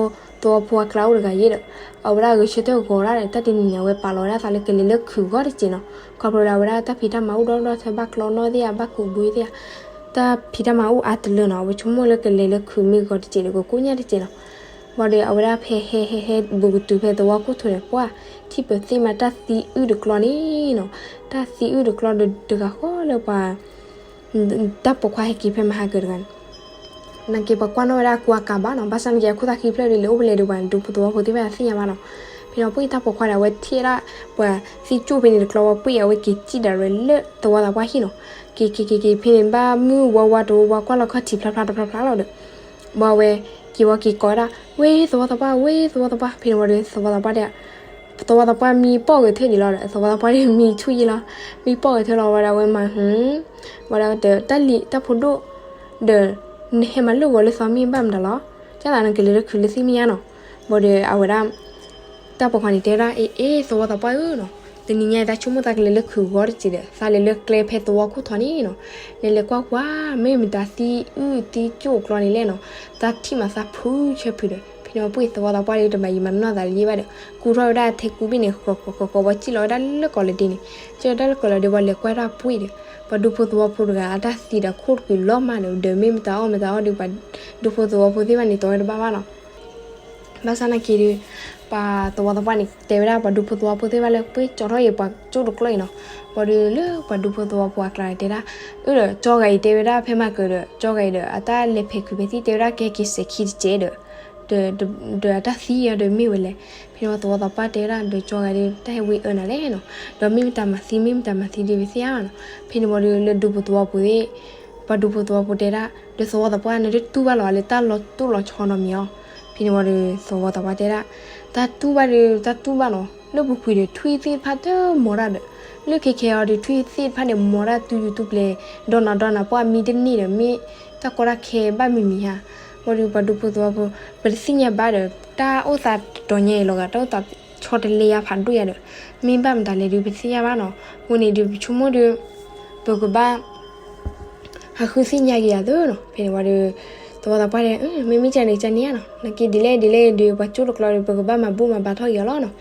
ိသဝီဖိအကျါအိၣ်တဂၤယဲဒီး အဝဲဒၣ်ဂဲၤဆၢထၢၣ်ဂီၤဒၣ်ဒီး တၢ်တနံၤန့ၣ် အဝဲပာ်လီၤဝဲဒၣ်သးလၢကလဲၤလၢခုးဂီၤတစဲးနီၤ. ခီဖျိဒီးအဝဲဒၣ်တၢ်ဖံးတၢ်မၤအိၣ်ဒီဒီထၢ ဘၣ်ကျီနီၣ်သ့ၣ်ဧါ ဘၣ်ကူးဘုသ့ၣ်ဧါ, တၢ်ဖံးတၢ်မၤအိၣ်အါတလၢနီၤ. အဝဲဆိကမိၣ်လၢကလဲၤလၢခုးမ့ၢ်ဂီၤတစဲးဒီး ကကိၣ်ညၣ်တစဲးနီၤ. ဘၣ်ဒီးအဝဲဒၣ်ဖဲဟဲဟဲဟဲဘူးကတုၤဖဲသဝီခိၣ်ထိးန့ၣ် ပှၢ်ထံၣ်ပၢၤသ့ၣ်မးတၢ်သံအုၣ်တကျီန့ၣ်နီၤ. တၢ်သံအုၣ်တကျီဒီးတဂၤဃီလၢပှၤ တၢ်ပိာ်ခွါဟဲက့ၤဖဲမဟါကၢၤတဂၤန့ၣ် နာ်က့ပှၤကွၢ်နီၣ်ဝဲဒၣ်အကူအကၤဘၣ်နီၤ. ဘၣ်ဆၣ်နာ်က့အခိၣ်သၣ်ဃံဖျၢၣ်ဒီး လဲၤအိၣ်ဖဲလဲၣ်ဒီး ပှၤဒူဖိသဝီဖိသ့ၣ်တဖၣ်သ့ၣ်ညါဘၣ်နီၤ. ဖဲန့ၣ်ပှၢ်တၢ်ပိာ်ခွါဒီး အဝဲထံၣ်ဝဲဒၣ် ပှၤသံကၠိၣ်ဖဲန့ၣ်တကျီဝံၤ ပှၢ်အဝဲက့ၤစံၣ်ဒၣ်ဝဲလၢသဝီသးပှၢ်ဟံၣ်နီၤ. က့ၤက့ၤက့ၤက့ၤ ဖဲန့ၣ်ဘၣ်မုၢ်ဝါဝါတဝါ ကွၢ်လီၤခီၣ်ထံးဖျါဖျါတဖျါဖျါလီၤဒီး ဘၣ်ဝဲက့ၤဝဲက့ၤကိးဝဲဒၣ် ဝဲသဝီသးပှၢ် ဝဲသဝီသးပှၢ်. ဖဲန့ၣ်ဝံၤဒီး သဝီသးပှၢ်တဲ သဝီသးပှၢ်မံပီၢ်ဂဲၤထၢၣ်ဒံးလီၤဒီး သဝီသးပှၢ်မံဆူၣ်ယံလီၤ. မံပီၢ်ဂဲၤထၢၣ်လီၤဝံၤဒီး အဝဲမၤဟု ဝံၤဒီးတၢ်လံၤတၢ်ဖိဒိၣ်ဒီး နဟဲမၤလၢဂီၤလၢသီမ့ၢ်ဘၣ်မတၤလီၤ. ကၢ်သးနကလဲၤလၢခုးလၢသ့ၣ်မ့ၢ်ညါနီၤ. ဘၣ်ဒီးအဝဲဒၣ် တၢ်ပိာ်ခွါန့ၣ်တဲဝဲဒၣ် အ့ အ့ သဝီသးပှၢ်ဧၢနီၤ, တနံၤညါအံၤ သးဆိကမိၣ်သးကလဲၤလၢခုးဂီၤတစဲးဒီး သးလဲၤလၢကျဲဖဲသဝီခိၣ်ထိးန့ၣ်နီၤ, နလဲၤကွၢ်ကွၢ် မ့ၢ်မတၤသံအုၣ်သံကၠိၣ်အကျီန့ၣ်လဲၣ်နီၤ, သးထံၣ်မးသးဖုဆၢဖုဒီး ဖဲန့ၣ်ဝံၤပှၢ်သဝီသးပှၢ်ဒီး တမၤယံာ်မၤနီၢ်သးလၢၤဘၣ်ဒီး ကူထီၣ်ဝဲဒၣ်ထဲကူဘ့ၣ်န့ၣ် ဃီဃီဃီဃီ ဝံၤစံၣ်လီၤဝဲဒၣ်လၢကီးလၢဒ့န့ၣ်, စံၣ်လီၤဝဲဒၣ်လၢကီးလၢဒ့ ပှၤလဲၤကွၢ်တၢ်ပှၢ်ဒီး ပှၤဒူဖိသဝီဖိတဂၤ အတၢ်သံဒီးခိၣ်တကုာ်လီၤမးဒီး ဒီးမ့ၢ်မတၤအီၣ်မတၤအီၣ်ဒီး ပှၤဒူဖိသဝီဖိသ့ၣ်တဖၣ်န့ၣ် တီဝဲတဘၣ်ဘၣ်နီၤ. ဘၣ်ဆၣ်နာ်က့ဒီး ပှၤသဝီသးပှၢ်န့ၣ် တဲဝဲဒၣ်ပှၤဒူဖိသဝီဖိသ့ၣ်တဖၣ်လၢ ပှ့ၤကၠီထီၣ်အံၤပှၤကၠိတကျီအံၤနီၤ, ဘၣ်ဒီးလၢပှၤဒူဖိသဝီဖိအကျါန့ၣ်တဲဒၣ်, အၢဒီးကၠီဂၤအံၤတဲဝဲဒၣ်ဖဲမၤကၢၤဒီး ကၠီဂၤအံၤဒီး အတၢ်လဲၤဖဲးခုးဖဲသံၣ်တဲဝဲဒၣ် ကဟဲက့ၤစဲးခံတစဲးဒီး ဒီးအတၢ်သံအီၤဒီးမ့ၢ်ဝဲလဲၣ်. ဖဲန့ၣ်ဝံၤသဝီသးပှၢ်တဲဝဲဒၣ် ဒီးကၠီဂၤဒီး တၢ်ဟဲဝံအၢနၤလဲၣ်နီၤ, ဒီးမ့ၢ်မတၤမၤသံ မ့ၢ်မတၤမၤသံဒီးပသ့ၣ်ညါဘၣ်နီၤ. ဖဲန့ၣ်ဝံၤဒီးလၢဒူဖိသဝီဖိသ့ၣ် ပှၤဒူဖိသဝီဖိတဲဒၣ် ဒီးသဝီသးပှၢ် နတတူၢ်ဘၣ်လီၤ လၢတၢ်လီၤတိၢ်လီၤဆီနီတမံၤအီၤ. ဖဲန့ၣ်ဝံၤဒီးသဝီသးပှၢ်တဲဒၣ်, တၢ်တူၢ်ဘၣ်ဒီး တၢ်တူၢ်ဘၣ်နီၤ, လၢပူၤကွံာ်ဒီးထွံၣ်သ့ၣ်တဖၣ်တမီၤတၢ်ဒီး လၢခဲခဲအံၤဒီးထွံၣ်သ့ၣ်တဖၣ်န့ၣ် မီၤတၢ်တူၢ်ယူၤတူၢ်ပျဲၤ ဒီးနၤဒီးနၤ ပှၢ်မံတန့ၢ်ဒီး မ့ၢ်တၢ်ကီတၢ်ခဲဘၣ်မံၤမံၤဧါ. ဝံၤဒီးပှၤဒူဖိသဝီဖိ ပတသ့ၣ်ညါဘၣ်ဒီး တၢ်အိၣ်သးတတီၤညါအံၤလီၤဂာ် တၢ်အိၣ်သးဆီတလဲယါဖးဒိၣ်ယါဒီး မ့ၢ်ဘၣ်မတၤလဲၣ်ဒီးပသ့ၣ်ညါဘၣ်နီၤ. အဃိန့ၣ်ဒီးပဆိကမိၣ်ဒီး ပကဘၣ် ဟးဃုသ့ၣ်ညါက့ၤယၤသ့နီၤ. ဖဲန့ၣ်ဝံၤဒီး သဝီသးပှၢ်တဲ မ့မ့ၢ်ကန့ၣ်ကန့ၣ်ဧါနီၤ, နာ်က့ဒ်လဲၣ်ဒ်လဲၣ်ဒီး ပှၤကၠိတကျီဒီး ပကဘၣ်မၤဘူၣ်မၤဘါထီၣ်က့ၤအီၤလီၤနီၤ.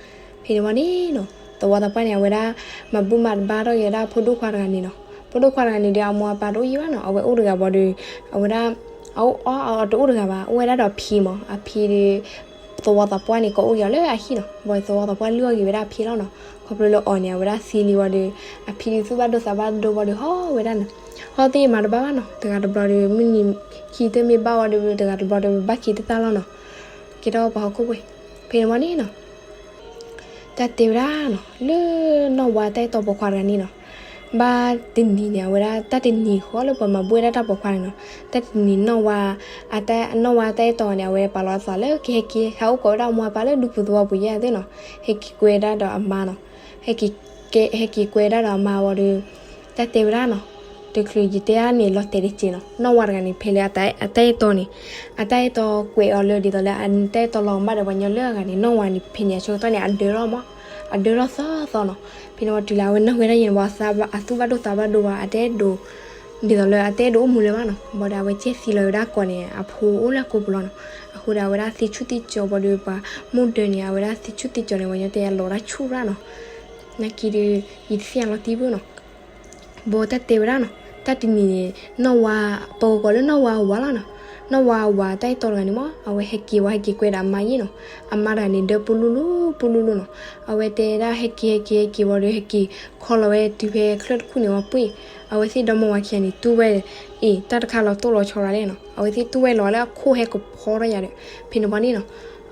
ဖဲန့ၣ်ဝံၤန့ၣ်နီၤ သဝီသးပှၢ်န့ၣ် အဝဲဒၣ် မၤဘူၣ်မၤဘါထီၣ်က့ၤဝဲဒၣ်ဖိဒိၣ်ခွါတဂၤန့ၣ်နီၤ. ဖိဒိၣ်ခွါတဂၤန့ၣ်ဒီး အမိၢ်အပၢ်တအိၣ်ယံၤဘၣ်နီၤ, အဝဲအိၣ်တဂၤဘၣ်ဒီး အဝဲဒၣ် အအိၣ်အီၣ်အီတအိၣ်တဂၤဘၣ်, အိၣ်ဝဲဒၣ်ဒီးအဖံမး, အဖံဒီး သဝီသးပှၢ်န့ၣ် ကိးအိၣ်က့ၤအီၤလၢအဟံၣ်နီၤ. ဘၣ်သဝီသးပှၢ်လုၢ်အီၣ်က့ၤဝဲဒၣ်အဖံလီၤနီၤ. ခီဖျိလၢအီၤန့ၣ် အဝဲဒၣ်သံလံဝံၤဒီး အဖံဒုးသူၣ်ဘၣ်ဒိသးဘၣ်ဒိဝံၤဒီး ဟီၣ်ဝဲဒၣ်န့ၣ်, ဟီၣ်သ့ၣ်မၤတဘၣ်ဘၣ်နီၤ. တဂၤတဘျီဒီး မုၢ်နံၤခံတမ့ၢ်ဘၣ်ဝံၤဒီး တဂၤတဘျီဒီး ပဘၣ်က့ၤတၢ်တၢ်လီၤနီၤ. ကဲထီၣ်ပှၤဟီၣ်ခိၣ်ဖိ, ဖဲန့ၣ်ဝံၤန့ၣ်နီၤ တၢ်တဲဝဲဒၣ်နီၤ လၢနီၢ်ဝါတၢ်အဲၣ်တီပိာ်ခွါတဂၤန့ၣ်နီၤ, ဘၣ်တနံၤန့ၣ် အဝဲဒၣ်တၢ်တနံၤဃီလၢပှၤမၤဘူၣ်ဝဲဒၣ်တၢ်ပိာ်ခွါန့ၣ်နီၤ, တၢ်တနံၤနီၢ်ဝါ နီၢ်ဝါတၢ်အဲၣ်တီန့ၣ် အဝဲပာ်လီၤအသးလၢကဟဲက့ၤ ဟဲအိၣ်ကိးဝဲဒၣ်အမိၢ်အပၢ်လၢဒူဖိသဝီပူၤယဲၢ်သ့ၣ်နီၤ, ဟဲက့ၤကွဲဒၣ်ဒီးအမါနီၤ, ဟဲက့ၤကွဲဒၣ်ဒီးအမါဝံၤဒီး တၢ်တဲဝဲဒၣ်နီၤ, တချုးယတဲအါန့ၣ်လီၤတဲာ်တက့ၢ်နီၤ, နီၢ်ဝါတဂၤန့ၣ် ဖဲလၢအတၢ်အဲၣ်တီန့ၣ် အတၢ်အဲၣ်တီကွဲးအီၤလၢဒ်သိးလၢအတၢ်အဲၣ်တီလီၤမၢ်ဒီးပှၤညီလၢအဂၤန့ၣ် နီၢ်ဝါန့ၣ် ဖဲန့ၣ်အဆၢကတီၢ်န့ၣ် အဒၢထီၣ်မး, အဒၢထီၣ်သီသီနီၤ, ဖဲန့ၣ်ဝံၤတုၤလၢအဝဲနၢ်ဟူဝဲဒၣ်ယဲၢ်န့ၣ် အသူၣ်ဘၣ်ဒိသးဘၣ်ဒိဝံၤ အတအဲၣ်ဒိး ဒ်သိးလၢအတအဲၣ်ဒိးအိၣ်မူလၢၤဘၣ်နီၤ, ဘၣ်ဒီးအဝဲကဲသံလီၤဝဲဒၣ်ကိာ်န့ၣ် အဖိအိၣ်လၢအကိာ်ပူၤလီၤနီၤ, အဃိဒီးအဝဲဒၣ်သံဆူၣ်သံကၠီၤဘၣ်ဒီးပှၤမိၢ်ဒၢန့ၣ် အဝဲဒၣ်သံဆူၣ်သံကၠီၤန့ၣ် ပှၤညီတဲအလီၤဒၣ်ဆူၣ်ရၣ်နီၤ, နာ်က့ဒီး ယတသ့ၣ်ညါလီၤတံၢ်ဘၣ်နီၤ ဘၣ်တၢ်တဲဝဲဒၣ်နီၤ, တၢ်တနံၤန့ၣ် နီၢ်ဝါ ပကကိးလၢနီၢ်ဝါဝၤလီၤနီၤ, နီၢ်ဝါအဝၤတၢ်အဲၣ်တီတဂၤန့ၣ်မး အဝဲဟဲက့ၤဝံၤဟဲက့ၤကွဲဒီးအမါယဲၢ်နီၤ, အမါတဂၤန့ၣ် ဒၢပူလူလူ ပူလူလူနီၤ. အဝဲတဲဒၣ်ဟဲက့ၤ ဟဲက့ၤ ဟဲက့ၤဝံၤဒီး ဟဲက့ၤခီလီၤဝဲတုၤဖဲချၢၣ်တခူၣ်န့ၣ်ဝံၤပှ့ၢ်, အဝဲသ့ၣ်ဒီမါဝၤခံဂၤန့ၣ် တူၢ်ဝဲ အ့ၣ် တၢ်တခါလီၤတိၢ်လီၤဆီဒၣ်လဲာ်နီၤ, အဝဲသ့ၣ်တူၢ်ဝဲလီၤလၢအခိၣ်ဟဲကဖီထီၣ်ယၤဒီး ဖဲန့ၣ်ဝံၤန့ၣ်နီၤ,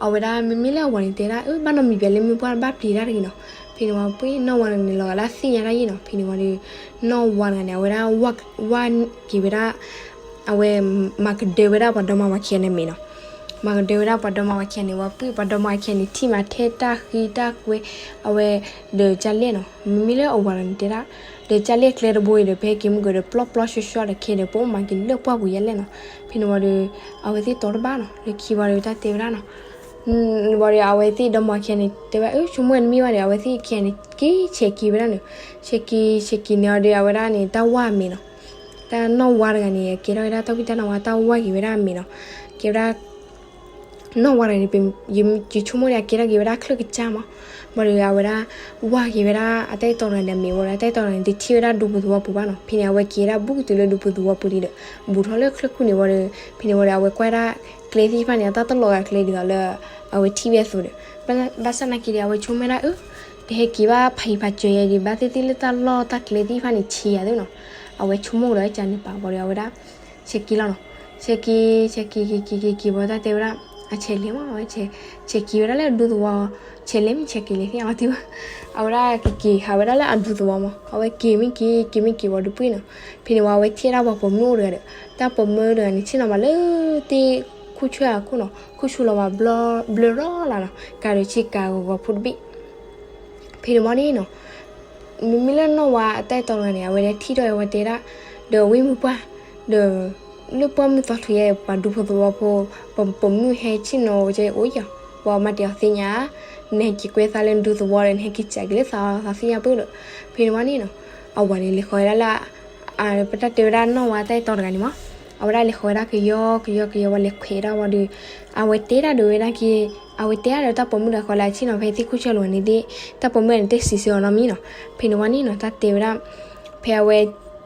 အဝဲဒၣ်မ့မ့ၢ်လၢအဝၤန့ၣ်တဲဒၣ် အၢ ဘၣ်နီတမံၤဘၣ်လၢမ့ၢ်ပှၢ်ဘၣ်ပျံၤတၢ်တဂ့ၤနီၤ. ဖဲန့ၣ်ဝံၤပှ့ၢ် နီၢ်ဝါတဂၤန့ၣ် လီၤဂာ်လၢသ့ၣ်ညါတၢ်ယဲၢ်နီၤ. ဖဲန့ၣ်ဝံၤဒီး နီၢ်ဝါတဂၤန့ၣ် အဝဲဒၣ်ဝၢ်က့ၤဝဲဒၣ် အဝဲမၤကဒၢဝဲဒၣ်ပှၤဒီမါဝၤခံဂၤန့ၣ်အမဲာ်နီၤ. မၤကဒၢဝဲဒၣ်ပှၤဒီမါဝၤခံဂၤန့ၣ်ဝံၤပှ့ၢ် ပှၤဒီမါဝၤခံဂၤန့ၣ် ထံၣ်မးထဲတၢ်ဃံတၢ်ကွဲ အဝဲ ဒီးကၢ်လဲၣ်နီၤ. မ့မ့ၢ်လၢအဝၤတဂၤန့ၣ်တဲဒၣ် ဒီးကၢ်လဲၣ်ကျဲတဘိအံၤဒီး ပဟဲက့ၤမုၢ်ကဒီး ပျီပျီဆှီဆှီဒီး ခဲဒီး ပအိၣ်မၤက့ၤလၢပှၢ်ပူၤယဲၢ်လဲၣ်နီၤ. ဖဲန့ၣ်ဝံၤဒီး အဝဲသ့ၣ်တီတဘၣ်နီၤ. လၢခံဝံၤဒီးတၢ်တဲဝဲဒၣ်နီၤ ဝံၤဒီးအဝဲသ့ၣ်ဒီမါဝၤခံဂၤန့ၣ် တဲဝဲ အၢ ဆိကမိၣ်ဝဲတမ့ၢ်ဘၣ်ဒီး အဝဲသ့ၣ်ခံဂၤန့ၣ် က့ၤဆဲးက့ၤဝဲဒၣ်န့ၣ်, ဆဲးက့ၤ ဆဲးက့ၤန့ၣ်ဝံၤဒီး အဝဲဒၣ်န့ၣ် တၢ်ဝၢ်အမဲာ်နီၤ. တၢ်နီၢ်ဝါတဂၤန့ၣ် ကဲထီၣ်ဝဲဒၣ်တၢ်ဝံၣ်တၢ်နီၢ်ဝါ တၢ်ဝၢ်က့ၤဝဲဒၣ်အမဲာ်နီၤ. ကဲဝဲဒၣ် နီၢ်ဝါတဂၤန့ၣ် ယဆိကမိၣ်န့ၣ် အကဲထီၣ်က့ၤဝဲဒၣ်ချၢၣ်ကစၢ်မး, ဘၣ်ဒီးအဝဲဒၣ် ဝၢ်က့ၤဝဲဒၣ်အတၢ်အဲၣ်တီတဂၤန့ၣ်အမဲာ်ဝံၤဒီး အတၢ်အဲၣ်တီတဂၤန့ၣ် တထံၣ်ဝဲဒၣ်ဒူဖိသဝီပူၤဘၣ်နီၤ. ဖဲန့ၣ် အဝဲက့ၤဝဲဒၣ်ဘူးကတုၤလၢဒူဖိသဝီပူၤဒီး ဘူးထီၣ်လၢချၢၣ်ခူၣ်န့ၣ်ဝံၤဒီး ဖဲန့ၣ်ဝံၤဒီး အဝဲကွၢ်ဒၣ်ကျဲသ့ၣ်တဖၣ်န့ၣ် အတၢ်တလီၤဂာ်ကျဲဒ်သိးလၢ အဝဲထံၣ်ဝဲအသိးဒီး ဘၣ်ဆၣ်သနာ်က့ဒီး အဝဲဆိကမိၣ်ဒၣ် အၢ တဟဲက့ၤဘၣ်ဖးယံၤဖးစၢၤယဲဒီး ဘၣ်သ့ၣ်သ့ၣ်လၢတၢ်လီၢ်တၢ်ကျဲသ့ၣ်တဖၣ်န့ၣ် ဆံးယၤသ့နီၤ. အဝဲဆိကမိၣ်ဒီးကန့ၣ်ပာ်ဝံၤဒီး အဝဲဒၣ် ဆဲးက့ၤလီၤနီၤ. ဆဲးက့ၤ ဆဲးက့ၤ က့ၤက့ၤက့ၤက့ၤဝံၤ တၢ်တဲဝဲဒၣ် အဆဲးလဲၤမး အဝဲ ဆဲးက့ၤဝဲဒၣ်လၢအဒူသဝီ, ဆဲးလဲၤမ့ၢ်ဆဲးက့ၤလဲၤသ့ၣ်အီၤသ့ၣ်ဘၣ်, အဝဲဒၣ်ကက့ၤဟးဝဲဒၣ်လၢအဒူသဝီမး, အဝဲက့ၤမ့ၢ်က့ၤ က့ၤမ့ၢ်က့ၤဝံၤဒီးပှ့ၢ်နီၤ. ဖဲန့ၣ်ဝံၤ အဝဲထံၣ်ဝဲဒၣ်ပှၤပိာ်မုၣ်အိၣ်တဂၤဒီး တၢ်ပိာ်မုၣ်တဂၤန့ၣ် ဆ့ၣ်နီၤမးလၢတ့ၢ်ခူၣ်ဆူၣ်အခိၣ်နီၤ, ခူၣ်ဆူၣ်လီၤမး ဘျၢရၣ်လၢ်နီၤ, ကၤဒီးဆ့ကၤဂီၤဂီၤဖိတဘ့ၣ် ဖဲန့ၣ်ဝံၤန့ၣ်နီၤ, မ့မ့ၢ်လၢနီၢ်ဝါအတၢ်အဲၣ်တီတဂၤန့ၣ် အဝဲဒၣ်ထံၣ်ထီၣ်အဝဲတဲဒၣ်, ဒီးဝံမုၢ်ပှၢ်, ဒီး လၢပှၢ်မုၢ်သီချုးယဲ ပှၤဒူဖိသဝီဖိ, ပှၤပိာ်မုၣ်ဟဲဆ့ၣ်နီၤဝဲကအိၣ်ယီၤ, ပှၤမၤတ့ၢ်အီၤသ့ၣ်ညါ, နဟဲက့ၤကွဲသးလၢနဒူသဝီဒီး နဟဲက့ၤစးက့ၤလၢသးသးသ့ၣ်ညါပၢၢ်ဒီး, ဖဲန့ၣ်ဝံၤန့ၣ်နီၤ, အဝၤန့ၣ်လဲၤဃီၤဝဲဒၣ်လၢ ပတၢ်တဲဝဲဒၣ်နီၢ်ဝါတၢ်အဲၣ်တီတဂၤန့ၣ်မး, အဝဲဒၣ်လဲၤဃီၤဝဲဒၣ်ကယီကယီကယီဝံၤလဲၤခွဲးဒၣ်ဝံၤဒီး, အဝဲတဲဒၣ်ဒီးဝဲဒၣ်က့ၤ, အဝဲတဲဒၣ်ဒီးတၢ်ပိာ်မုၣ်တဂၤဃီလၢအဆ့ၣ်နီၤဖဲသ့ၣ်ခူၣ်ဆၢလိာ်န့ၣ်သ့ၣ်, တၢ်ပိာ်မုၣ်န့ၣ်တဲစံးဆၢအီၤနီတမံၤနီၤ, ဖဲန့ၣ်ဝံၤန့ၣ်နီၤ တၢ်တဲဝဲဒၣ်, ဖဲအဝဲ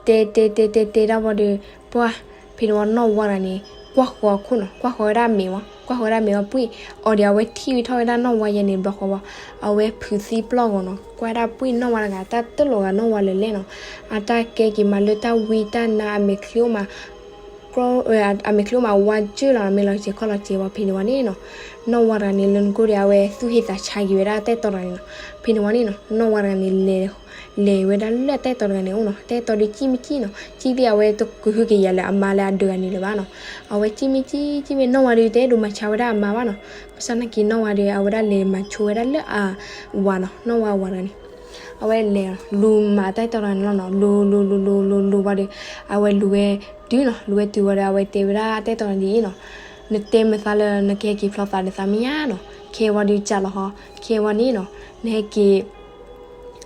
တဲတဲတဲတဲတဲဒၣ်ဝံၤဒီး, ပှၢ်, ဖဲန့ၣ်ဝံၤနီၢ်ဝါတဂၤန့ၣ် ကွၢ်ဃီၤအခိၣ်နီၤ, ကွၢ်ဃီၤဝဲဒၣ်အမဲာ်ဝံၤ, ကွၢ်ဃီၤဝဲဒၣ်အမဲာ်ဝံၤပှ့ၢ်, အီၤဒီးအဝဲထံၣ်ဝံၤထီၣ်ဝဲဒၣ်နီၢ်ဝါယဲန့ၣ်ဘျီဃီဝံၤ, အဝဲဖုးသံပျီၢ်ဂီၤနီၤ, ကွၢ်ဝဲဒၣ်ပှ့ၢ်နီၢ်ဝါတဂၤ တၢ်တလိာ်ဂာ်နီၢ်ဝါလၢၤလဲၣ်နီၤ, အတၢ်ကဲက့ၤမးလၢတၢ်ဝံတၢ်နါ အမဲာ်ချံအိၣ်မး အမဲာ်ချံအိၣ်မးဝါစၢၢ်လီၤ မ့ၢ်လီၤစဲၤခီၣ်လီၤစဲၤဝံၤ ဖဲန့ၣ်ဝံၤန့ၣ်နီၤ, နီၢ်ဝါတဂၤန့ၣ် လၢနကိၢ်ဒီး အဝဲသူၣ်ဟ့သးဆါက့ၤဝဲဒၣ်တၢ်အဲၣ်တီတဂၤန့ၣ်နီၤ, ဖဲန့ၣ်ဝံၤန့ၣ်နီၤ နီၢ်ဝါတဂၤန့ၣ် လဲၤဝဲဒၣ်လၢတၢ်အဲၣ်တီတဂၤန့ၣ်အိၣ်နီၤ, တၢ်အဲၣ်တီဒီးကံၣ်မ့ၢ်ကံၣ်နီၤ, ကံၣ်သ့ၣ်အဝဲတကဟုကယာ်လၢအမါလၢအဒၢးဂၤန့ၣ်လၢၤဘၣ်နီၤ, အဝဲကံၣ်မ့ၢ်ကံၣ် ကံၣ်မ့ၢ်နီၢ်ဝါဒီး တအဲၣ်ဒိးမၤဆါဝဲဒၣ်အမါဘၣ်နီၤ, ဘၣ်ဆၣ်သနာ်က့နီၢ်ဝါဒီး အဝဲဒၣ်လဲၤမၤဆိဝဲဒၣ်လၢအဝၤနီၤ, နီၢ်ဝါအဝၤတဂၤန့ၣ် အဝဲလဲၤ လူၤမၤတၢ်အဲၣ်တီတဂၤန့ၣ်လီၤနီၤ, လူၤလူၤလူၤလူၤလူၤဝံၤဒီး အဝဲလူၤဝဲတုၤနီၤ, လူၤဝဲတုၤဝံၤဒီး အဝဲတဲဝဲဒၣ်တၢ်အဲၣ်တီတဂၤန့ၣ်ဒ်အံၤနီၤ, နတဲမုာ်သးလၢနကဟဲက့ၤဖျီသးဒီးသးမ့ၢ်ဧါနီၤ, ခဲဝံၤဒီးကးလီၤဟီ, ခဲဝံၤန့ၣ်နီၤ, နဟဲက့ၤ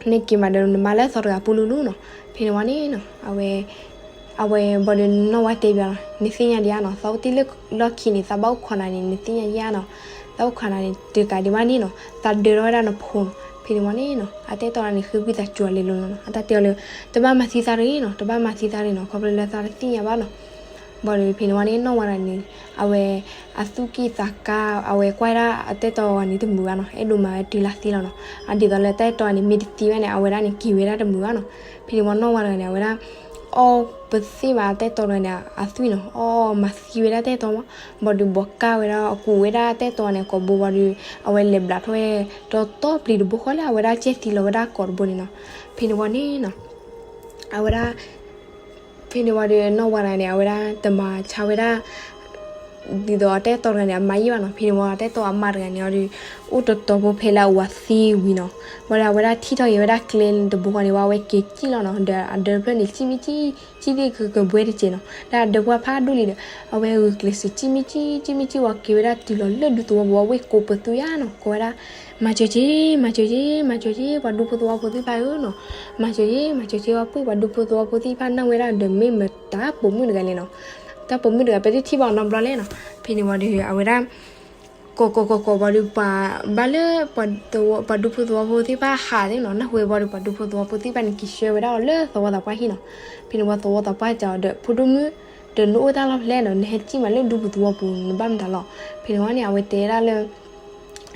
နဟဲက့ၤမးဒီးနမါလၢသီတဂၤပူလူလူနီၤ, ဖဲန့ၣ်ဝံၤန့ၣ်နီၤ, အဝဲ အဝဲဘၣ်ဒီးနီၢ်ဝါတဲဘၣ်နီၤ, နသ့ၣ်ညါဒံးဧါနီၤ, သးအိၣ်တ့ၢ်လၢလီၢ်ခံန့ၣ် သးဘၣ်အိၣ်ခိးနၤန့ၣ် နသ့ၣ်ညါဧါနီၤ, သးအိၣ်ခိးနၤန့ၣ် တကးဒံးဘၣ်န့ၣ်နီၤ, သးဒၢထီၣ်ဝဲဒၣ်နဖိနီၤ, ဖဲန့ၣ်ဝံၤန့ၣ်နီၤ, အတၢ်အဲၣ်တီတဂၤန့ၣ် ဃ့ဝံသးစူၤအီၤလဲၤလိၤလီၤနီၤ, အတၢ်တဲအီၤလၢ တဘၣ်မၤသံသးတဂ့ၤနီၤ, တဘၣ်မၤသံသးတဂ့ၤနီၤ, ခီဖျိလၢသးတသ့ၣ်ညါဘၣ်နီၤ, ဘၣ်ဒီးဖဲန့ၣ်ဝံၤန့ၣ် နီၢ်ဝါတဂၤန့ၣ် အဝဲ အသူၣ်ကံၢ်သးကါ အဝဲကွၢ်ဒၣ်အတၢ်အဲၣ်တီတဂၤန့ၣ်တမုာ်ဘၣ်နီၤ, အဲၣ်ဒိးမၤဝဲတုၤလၢသံလီၤနီၤ, အဒ်သိးလၢတၢ်အဲၣ်တီတဂၤန့ၣ် မ့ၢ်တသံဘၣ်န့ၣ် အဝဲဒၣ်န့ၣ် က့ၤဝဲဒၣ်တမုာ်ဘၣ်နီၤ, ဖဲန့ၣ်ဝံၤနီၢ်ဝါတဂၤန့ၣ် အဝဲဒၣ် အီၣ်ပသ့ၣ်မးတၢ်အဲၣ်တီတဂၤန့ၣ် အသွံၣ်နီၤ, အီၣ်မၤသံဝဲဒၣ်တၢ်အဲၣ်တီမး, ဘၣ်ဒီးဘီးကၢ်ဝဲဒၣ် အကူးဝဲဒၣ်တၢ်အဲၣ်တီန့ၣ် ကိာ်ဘိဘၣ်ဒီး အဝဲလဲၤဘျးထီၣ်ဝဲ ဒီးတီပျံၤတဘိဃီလၢအဝဲဒၣ်ကဲသံလီၤဝဲဒၣ်ကိာ်တဘိန့ၣ်နီၤ, ဖဲန့ၣ်ဝံၤန့ၣ်နီၤ အဝဲဒၣ် ဖဲန့ၣ်ဝံၤဒီးနီၢ်ဝါတဂၤန့ၣ် အဝဲဒၣ်တမၤဆါဝဲဒၣ် ဒ်သိးအတၢ်အဲၣ်တီတဂၤန့ၣ် အမါယဲၢ်ဘၣ်နီၤ, ဖဲန့ၣ်ဝံၤအတၢ်အဲၣ်တီအမါတဂၤန့ၣ်ဒီး အိၣ်တတီၤဖိဖဲလၢအဝၤသံဝံၤနီၤ, ဘၣ်ဒီးအဝဲဒၣ်ထံၣ်ထီၣ်က့ၤဝဲဒၣ်ကျဲတဘိဃီန့ၣ်ဝံၤ အဝဲက့ၤကံၣ်လီၤနီၤ, ဒီးအဒၢတဖျၢၣ်န့ၣ် ကံၣ်မ့ၢ်ကံၣ် ကံၣ်သ့ၣ်ကကဘှဲတစဲးနီၤ, ဒီးအဒၢပှၢ်ဖးဒိၣ်လံဒီး အဝဲဂုာ်ကျဲးစၢး ကံၣ်မ့ၢ်ကံၣ် ကံၣ်မ့ၢ်ကံၣ်ဝံၤက့ၤဝဲဒၣ်တုၤလီၤလၢဒူသဝီပူၤ အဝဲကိးပသူယါနီၤ, ကိးဝဲဒၣ် မၤစၢၤက့ၤ မၤစၢၤက့ၤ မၤစၢၤက့ၤ ပှၤဒူဖိသဝီဖိသ့ၣ်တဖၣ်ဧၢနီၤ, မၤစၢၤက့ၤ မၤစၢၤက့ၤဝံၤပှ့ၢ် ပှၤဒူဖိသဝီဖိသ့ၣ်တဖၣ်နာ်ဝဲဒၣ်ဒီး မ့ၢ်မတၤပိာ်မုၣ်တဂၤလဲၣ်နီၤ, တၢ်ပိာ်မုၣ်တဂၤ ပတထံၣ်ဘၣ်အီၤနီတဘျီလဲၣ်နီၤ, ဖဲန့ၣ်ဝံၤဒီး အဝဲဒၣ် ကိးကိးကိးကိးဝံၤဒီး ပှၤဘၣ်လၢ ပှၤဒူဖိသဝီဖိသ့ၣ်တဖၣ်ဟးသ့ၣ်နီၤ, နၢ်ဟူဝဲဘၣ်ဒီး ပှၤဒူဖိသဝီဖိသ့ၣ်တဖၣ်န့ၣ် က့ၤဆှၢဝဲဒၣ်အီၤလၢသဝီသးပှၢ်ဟံၣ်နီၤ, ဖဲန့ၣ်ဝံၤသဝီသးပှၢ်စံးအီၤဒီး ဖိဒိၣ်မုၣ် ဒီးနအိၣ်တၢ်လီၢ်ဖဲလဲၣ်နီၤ, နဟဲစံၣ်မးလၢဒူပူၤသဝီပူၤ နဘၣ်မတၤလီၤ. ဖဲန့ၣ်ဝံၤန့ၣ် အဝဲတဲဒၣ်လၢ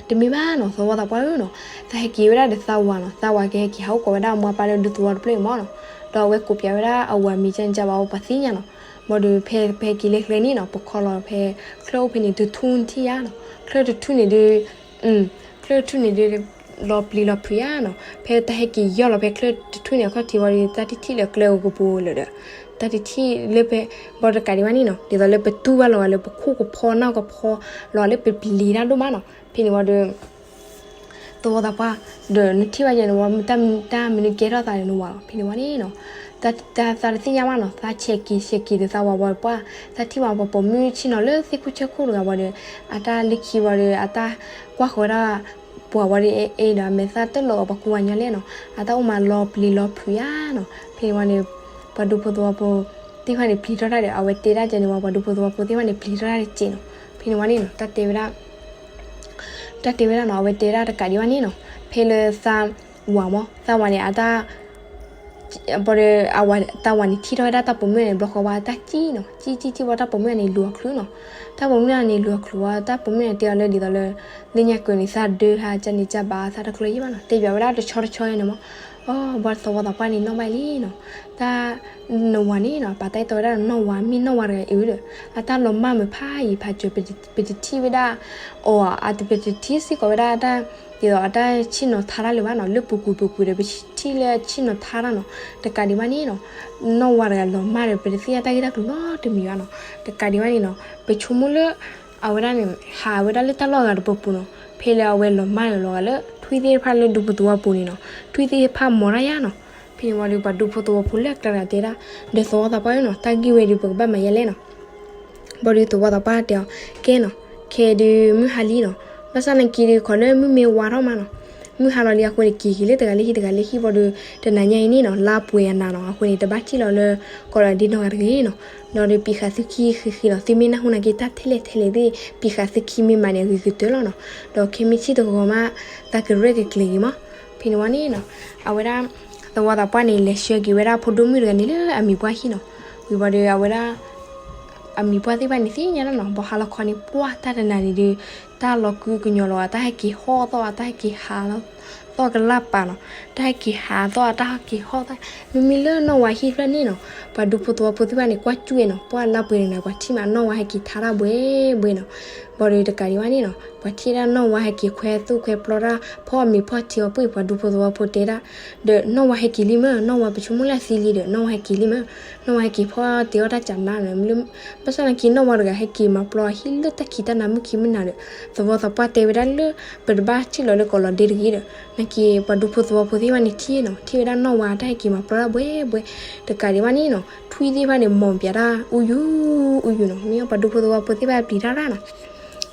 တမ့ၢ်ဘၣ်နီၤ သဝီသးပှၢ်ဧၢနီၤ, သးဟဲက့ၤဝဲဒၣ်ဒီးသးဝၤနီၤ, သးဝၤကဟဲက့ၤဟးအိၣ်ကိးဝဲဒၣ်အမိၢ်အပၢ်လၢဒူသဝီတဖျၢၣ်အံၤမးနီၤ, ဒီးအဝဲကိးပၠးဝဲဒၣ်အဝၤမံၤကန့ၣ်ကဘၣ်အိၣ်ပှၤသ့ၣ်ညါနီၤ. ဘၣ်ဒီးဖဲ ဖဲက့ၤလၢကျဲန့ၣ်နီၤ ပခီလီၤဖဲ ချၢအိၣ်ဖဲန့ၣ် တထူၣ်နထံၣ်ယါနီၤ, ချၢတထူၣ်န့ၣ်ဒုး ချၢတထူၣ်န့ၣ်ဒုး လီၤပျံၤလီၤဖုးယါနီၤ, ဖဲတၢ်ဟဲက့ၤယီၢ်လီၤဖဲချၢတထူၣ်န့ၣ်အခီၣ်ထံးဝံၤဒီး တၢ်တထံၣ်လၢကျဲအိၣ်ကပူၤလၢာ်ဒီး တၢ်တထံၣ်လၢဖဲ ဘၣ်ဒီးတကးဒံးဘၣ်န့ၣ်နီၤ, ဒ်သိးလၢပတူၢ်ဘၣ်လီၤဂာ်လၢပခိၣ်ကဖီနီၢ်ကဖီ လီၤလၢပပျံၤတၢ်ဒိၣ်မးနီၤ. ဖဲန့ၣ်ဝံၤဒီး သဝီသးပှၢ် ဒီးနထံၣ်ဘၣ်ယဲန့ၣ်ဝံၤ တၢ်မနုၤကဲထီၣ်သးဒီးနဝၤလီၤ. ဖဲန့ၣ်ဝံၤန့ၣ်နီၤ သးတသ့ၣ်ညါဘၣ်နီၤ, သးဆဲးက့ၤဆဲးက့ၤဒီးသးဝၤဝံၤပှၢ် သးထံၣ်မးပှၤပိာ်မုၣ်ဆ့ၣ်နီၤလၢသ့ၣ်ခိၣ်ဆၢခိၣ်တဂၤဝံၤဒီး အတၢ်လၢခံဝံၤဒီး အတၢ်ကွၢ်ဃီၤဝဲဒၣ် ပှၤဝံၤဒီး အဲၣ်ဒီးအမဲာ်သၣ်တလီၤအီၤ ပှၤကူပှၤညီလဲၣ်နီၤ, အတၢ်အိၣ်မးလီၤပျံၤလီၤဖုးယါနီၤ. ဖဲန့ၣ်ဝံၤန့ၣ် ပှၤဒူဖိသဝီဖိသ့ၣ်တဖၣ်န့ၣ် ပျံၤထီၣ်တၢ်ဒီး အဝဲတဲဒၣ်ကဲန့ၣ်ဝံၤ ပှၤဒူဖိသဝီဖိသ့ၣ်တဖၣ်န့ၣ် ပျံၤထီၣ်တၢ်တစဲးနီၤ. ဖဲန့ၣ်ဝံၤန့ၣ်နီၤ တၢ်တဲဝဲဒၣ် တၢ်တဲဝဲဒၣ်နီၤ အဝဲတဲဒၣ်တကးဒံးဘၣ်န့ၣ်နီၤ, ဖဲလၢသးဝၤမး သးဝၤန့ၣ် အတၢ် ဘၣ်ဒီး သးဝၤန့ၣ်ထံၣ်ထီၣ်ဝဲဒၣ်တၢ်ပိာ်မုၣ်န့ၣ် ဘျီဃီဝံၤ တၢ်စံၣ်နီၤ, စံၣ်စံၣ်စံၣ်ဝံၤ တၢ်ပိာ်မုၣ်န့ၣ်လူၤအီၤချုးနီၤ. တၢ်ပိာ်မုၣ်န့ၣ်လူၤအီၤချုးဝံၤ တၢ်ပိာ်မုၣ်န့ၣ်တဲအီၤလၢဒ်သိးလၢ လၢညါကၢၤန့ၣ် သးဒၢဟးကန့ၣ်ကဘၣ် သးတကျၢၤယံၣ်ဘၣ်နီၤ, တဲဘၣ်ဝဲဒၣ်တဆီတဆီန့ၣ်မး. အိ ဘၣ်ဒီးသဝီသးပှၢ်န့ၣ်နီၣ်ဘၣ်လံနီၤ, တၢ် နဝၤန့ၣ်နီၤ ပာ်တၢ်အဲၣ်တီဝဲဒၣ်နီၢ်ဝၤ မ့ၢ်နီၢ်ဝၤတဂၤအံၤဒီး အတၢ်လီၤမၢ်မုာ်ဖးယံၤဖးစၢၤ ပတထံၣ်ဝဲဒၣ် အီၤ အတပတထံၣ်စ့ၢ်ကီးဝဲဒၣ်တၢ် ဒ်သိးအတၢ်ဆ့ၣ်နီၤထါတၢ်လၢၤဘၣ်နီၤ, လၢပူၤကွံာ်ပူၤကွံာ်ဒီး ပထံၣ်လၢဆ့ၣ်နီၤထါတၢ်နီၤ. တကးဒံးဘၣ်န့ၣ်နီၤ နီၢ်ဝၤတဂၤလီၤမၢ်ဒီး ပတသ့ၣ်ညါတၢ်ဂ့ၢ်တၢ်ကျိၤနီတမံၤဘၣ်နီၤ. တကးဒံးဘၣ်န့ၣ်နီၤ ပဆိကမိၣ်လၢ အဝဲဒၣ်န့ၣ် ဟးဝဲဒၣ်လၢတၢ်လီၢ်ဂၤတပူၤပူၤနီၤ, ဖဲလၢအဝဲလီၤမၢ်လီၤဂာ်လၢ ထွံၣ်သ့ၣ်တဖၣ်လၢဒူဖိသဝီပူၤန့ၣ်နီၤ, ထွံၣ်သ့ၣ်တဖၣ်မီၤတၢ်ယါနီၤ. ဖဲန့ၣ်ဝံၤဒီး ပှၤဒူဖိသဝီဖိလၢအကျါတဂၤတဲဒၣ် ဒီးသဝီသးပှၢ်ဧၢနီၤ, တၢ်ဂ့ၢ်ဝဲဒီး ပကဘၣ်မၤယဲလဲၣ်နီၤ. ဘၣ်ဒီးသဝီသးပှၢ်တဲအီၤ ကဲနီၤ, ခဲဒုးမုၢ်ဟါလံနီၤ, ဘၣ်ဆၣ်နာ်က့ဒီး ခီလၢမုၢ်မ့ၢ်ဝါထီၣ်မးနီၤ, မုၢ်ဟါလီၤလံအဃိန့ၣ် က့ၤက့ၤလၢတဂၤလၢဟံၣ်တဂၤလၢဟံၣ်ဘၣ်ဒီး တနၤညါအံၤန့ၣ်နီၤ လါပှဲၤအနၤနီၤ, အဃိန့ၣ် တဘၣ်ထံၣ်လီၤလၢ ကီးလီၤဒ့နီၢ်ဂၤတဂ့ၤနီၤ. ဒီးဒုးပံးဃာ်သုခံဃံးဃံးနီၤ, သုမ့ၢ်နၢ်ဟူနာ်က့ တၢ်ထဲလဲၣ်ထဲလဲၣ်သ့ၣ် ပံးဃာ်သုခံမ့ၢ်မၤန့ၣ် အဂ့ၤကတၢၢ်လီၤနီၤ. ဒီးခဲမုၢ်ဆ့ၣ်တဂီၤမး သးကရဲၣ်ကကျဲၤက့ၤမး. ဖဲန့ၣ်ဝံၤန့ၣ်နီၤ အဝဲဒၣ် သဝီသးပှၢ်န့ၣ် လဲၤဆှၢက့ၤဝဲဒၣ်ဖိဒိၣ်မုၣ်တဂၤန့ၣ်လၢအမံၤပှၢ်ဟံၣ်နီၤ. ဝံၤဘၣ်ဒီး အဝဲဒၣ် အမံၤပှၢ်သ့ၣ်တဖၣ်န့ၣ် သ့ၣ်ညါလီၤနီၤ, ဘၣ်ဟါလီၤခီန့ၣ် ပှၢ်တၢ်တနၤန့ၣ်ဒီး တၢ်လီၤကုကညီၤလီၤ, တၢ်ဟဲက့ၤဟီၣ်သီၣ်, တၢ်ဟဲက့ၤဟးသီၣ်ကလၢ်ပာ်နီၤ, တၢ်ဟဲက့ၤဟးသီၣ်, တၢ်ဟဲက့ၤဟီၣ်သီၣ်, မ့မ့ၢ်လၢနီၢ်ဝါဟံၣ်ဖျၢၣ်န့ၣ်နီၤ, ပှၤဒူဖိသဝီဖိသ့ၣ်တဖၣ်န့ၣ် ကွၢ်ကၠူၣ်ဝဲနီၤ, ပှၢ်လၢပှဲၤန့ၣ် ပှၤထံၣ်မးနီၢ်ဝါဟဲက့ၤထါတၢ်ဘှဲဘှဲနီၤ, ဘၣ်ဒီးတကးဒံးဘၣ်န့ၣ်နီၤ, ပှၤထံၣ်ဒၣ်နီၢ်ဝါဟဲက့ၤခွဲသူၣ်ခွဲပျီတၢ် ဖီအီၣ်မ့ၤဖီအီၣ်ထံအီပှ့ၢ် ပှၤဒူဖိသဝီဖိတဲဒၣ် ဒီးနီၢ်ဝါဟဲက့ၤလံမၢ်, နီၢ်ဝါပဆိကမိၣ်လၢအသံလံဒီး နီၢ်ဝါဟဲက့ၤလံမၢ်, နီၢ်ဝါဟဲက့ၤဖီအီၣ်တ့အီၣ်တၢ်ကၢ်မးနီၤ, ဘၣ်ဆၣ်နာ်က့နီၢ်ဝါတဂၤဟဲက့ၤမၤပျီအဟံၣ်လၢတၢ်ခံးတၢ်နၤမုၢ်ခံမုၢ်နၤဒီး သဝီသးပှၢ်တဲဝဲဒၣ်လၢ ပတဘၣ်ထံၣ်လီၤလၢကီးလီၤဒ့တဂ့ၤဒီး နာ်က့ပှၤဒူဖိသဝီဖိသ့ၣ်တဖၣ်န့ၣ်ထံၣ်နီၤ, ထံၣ်ဝဲဒၣ်နီၢ်ဝါတၢ်ဟဲက့ၤမၤပျီတၢ်ဘှဲဘှဲ, တကးဒံးဘၣ်န့ၣ်နီၤ, ထွံၣ်သ့ၣ်တဖၣ်န့ၣ် မီၤပၠးတၢ်အူယူၤအူယူၤနီၤ, မ့ၢ်ပှၤဒူဖိသဝီဖိသ့ၣ်တဖၣ်ပျံၤတၢ်ရၣ်နီၤ,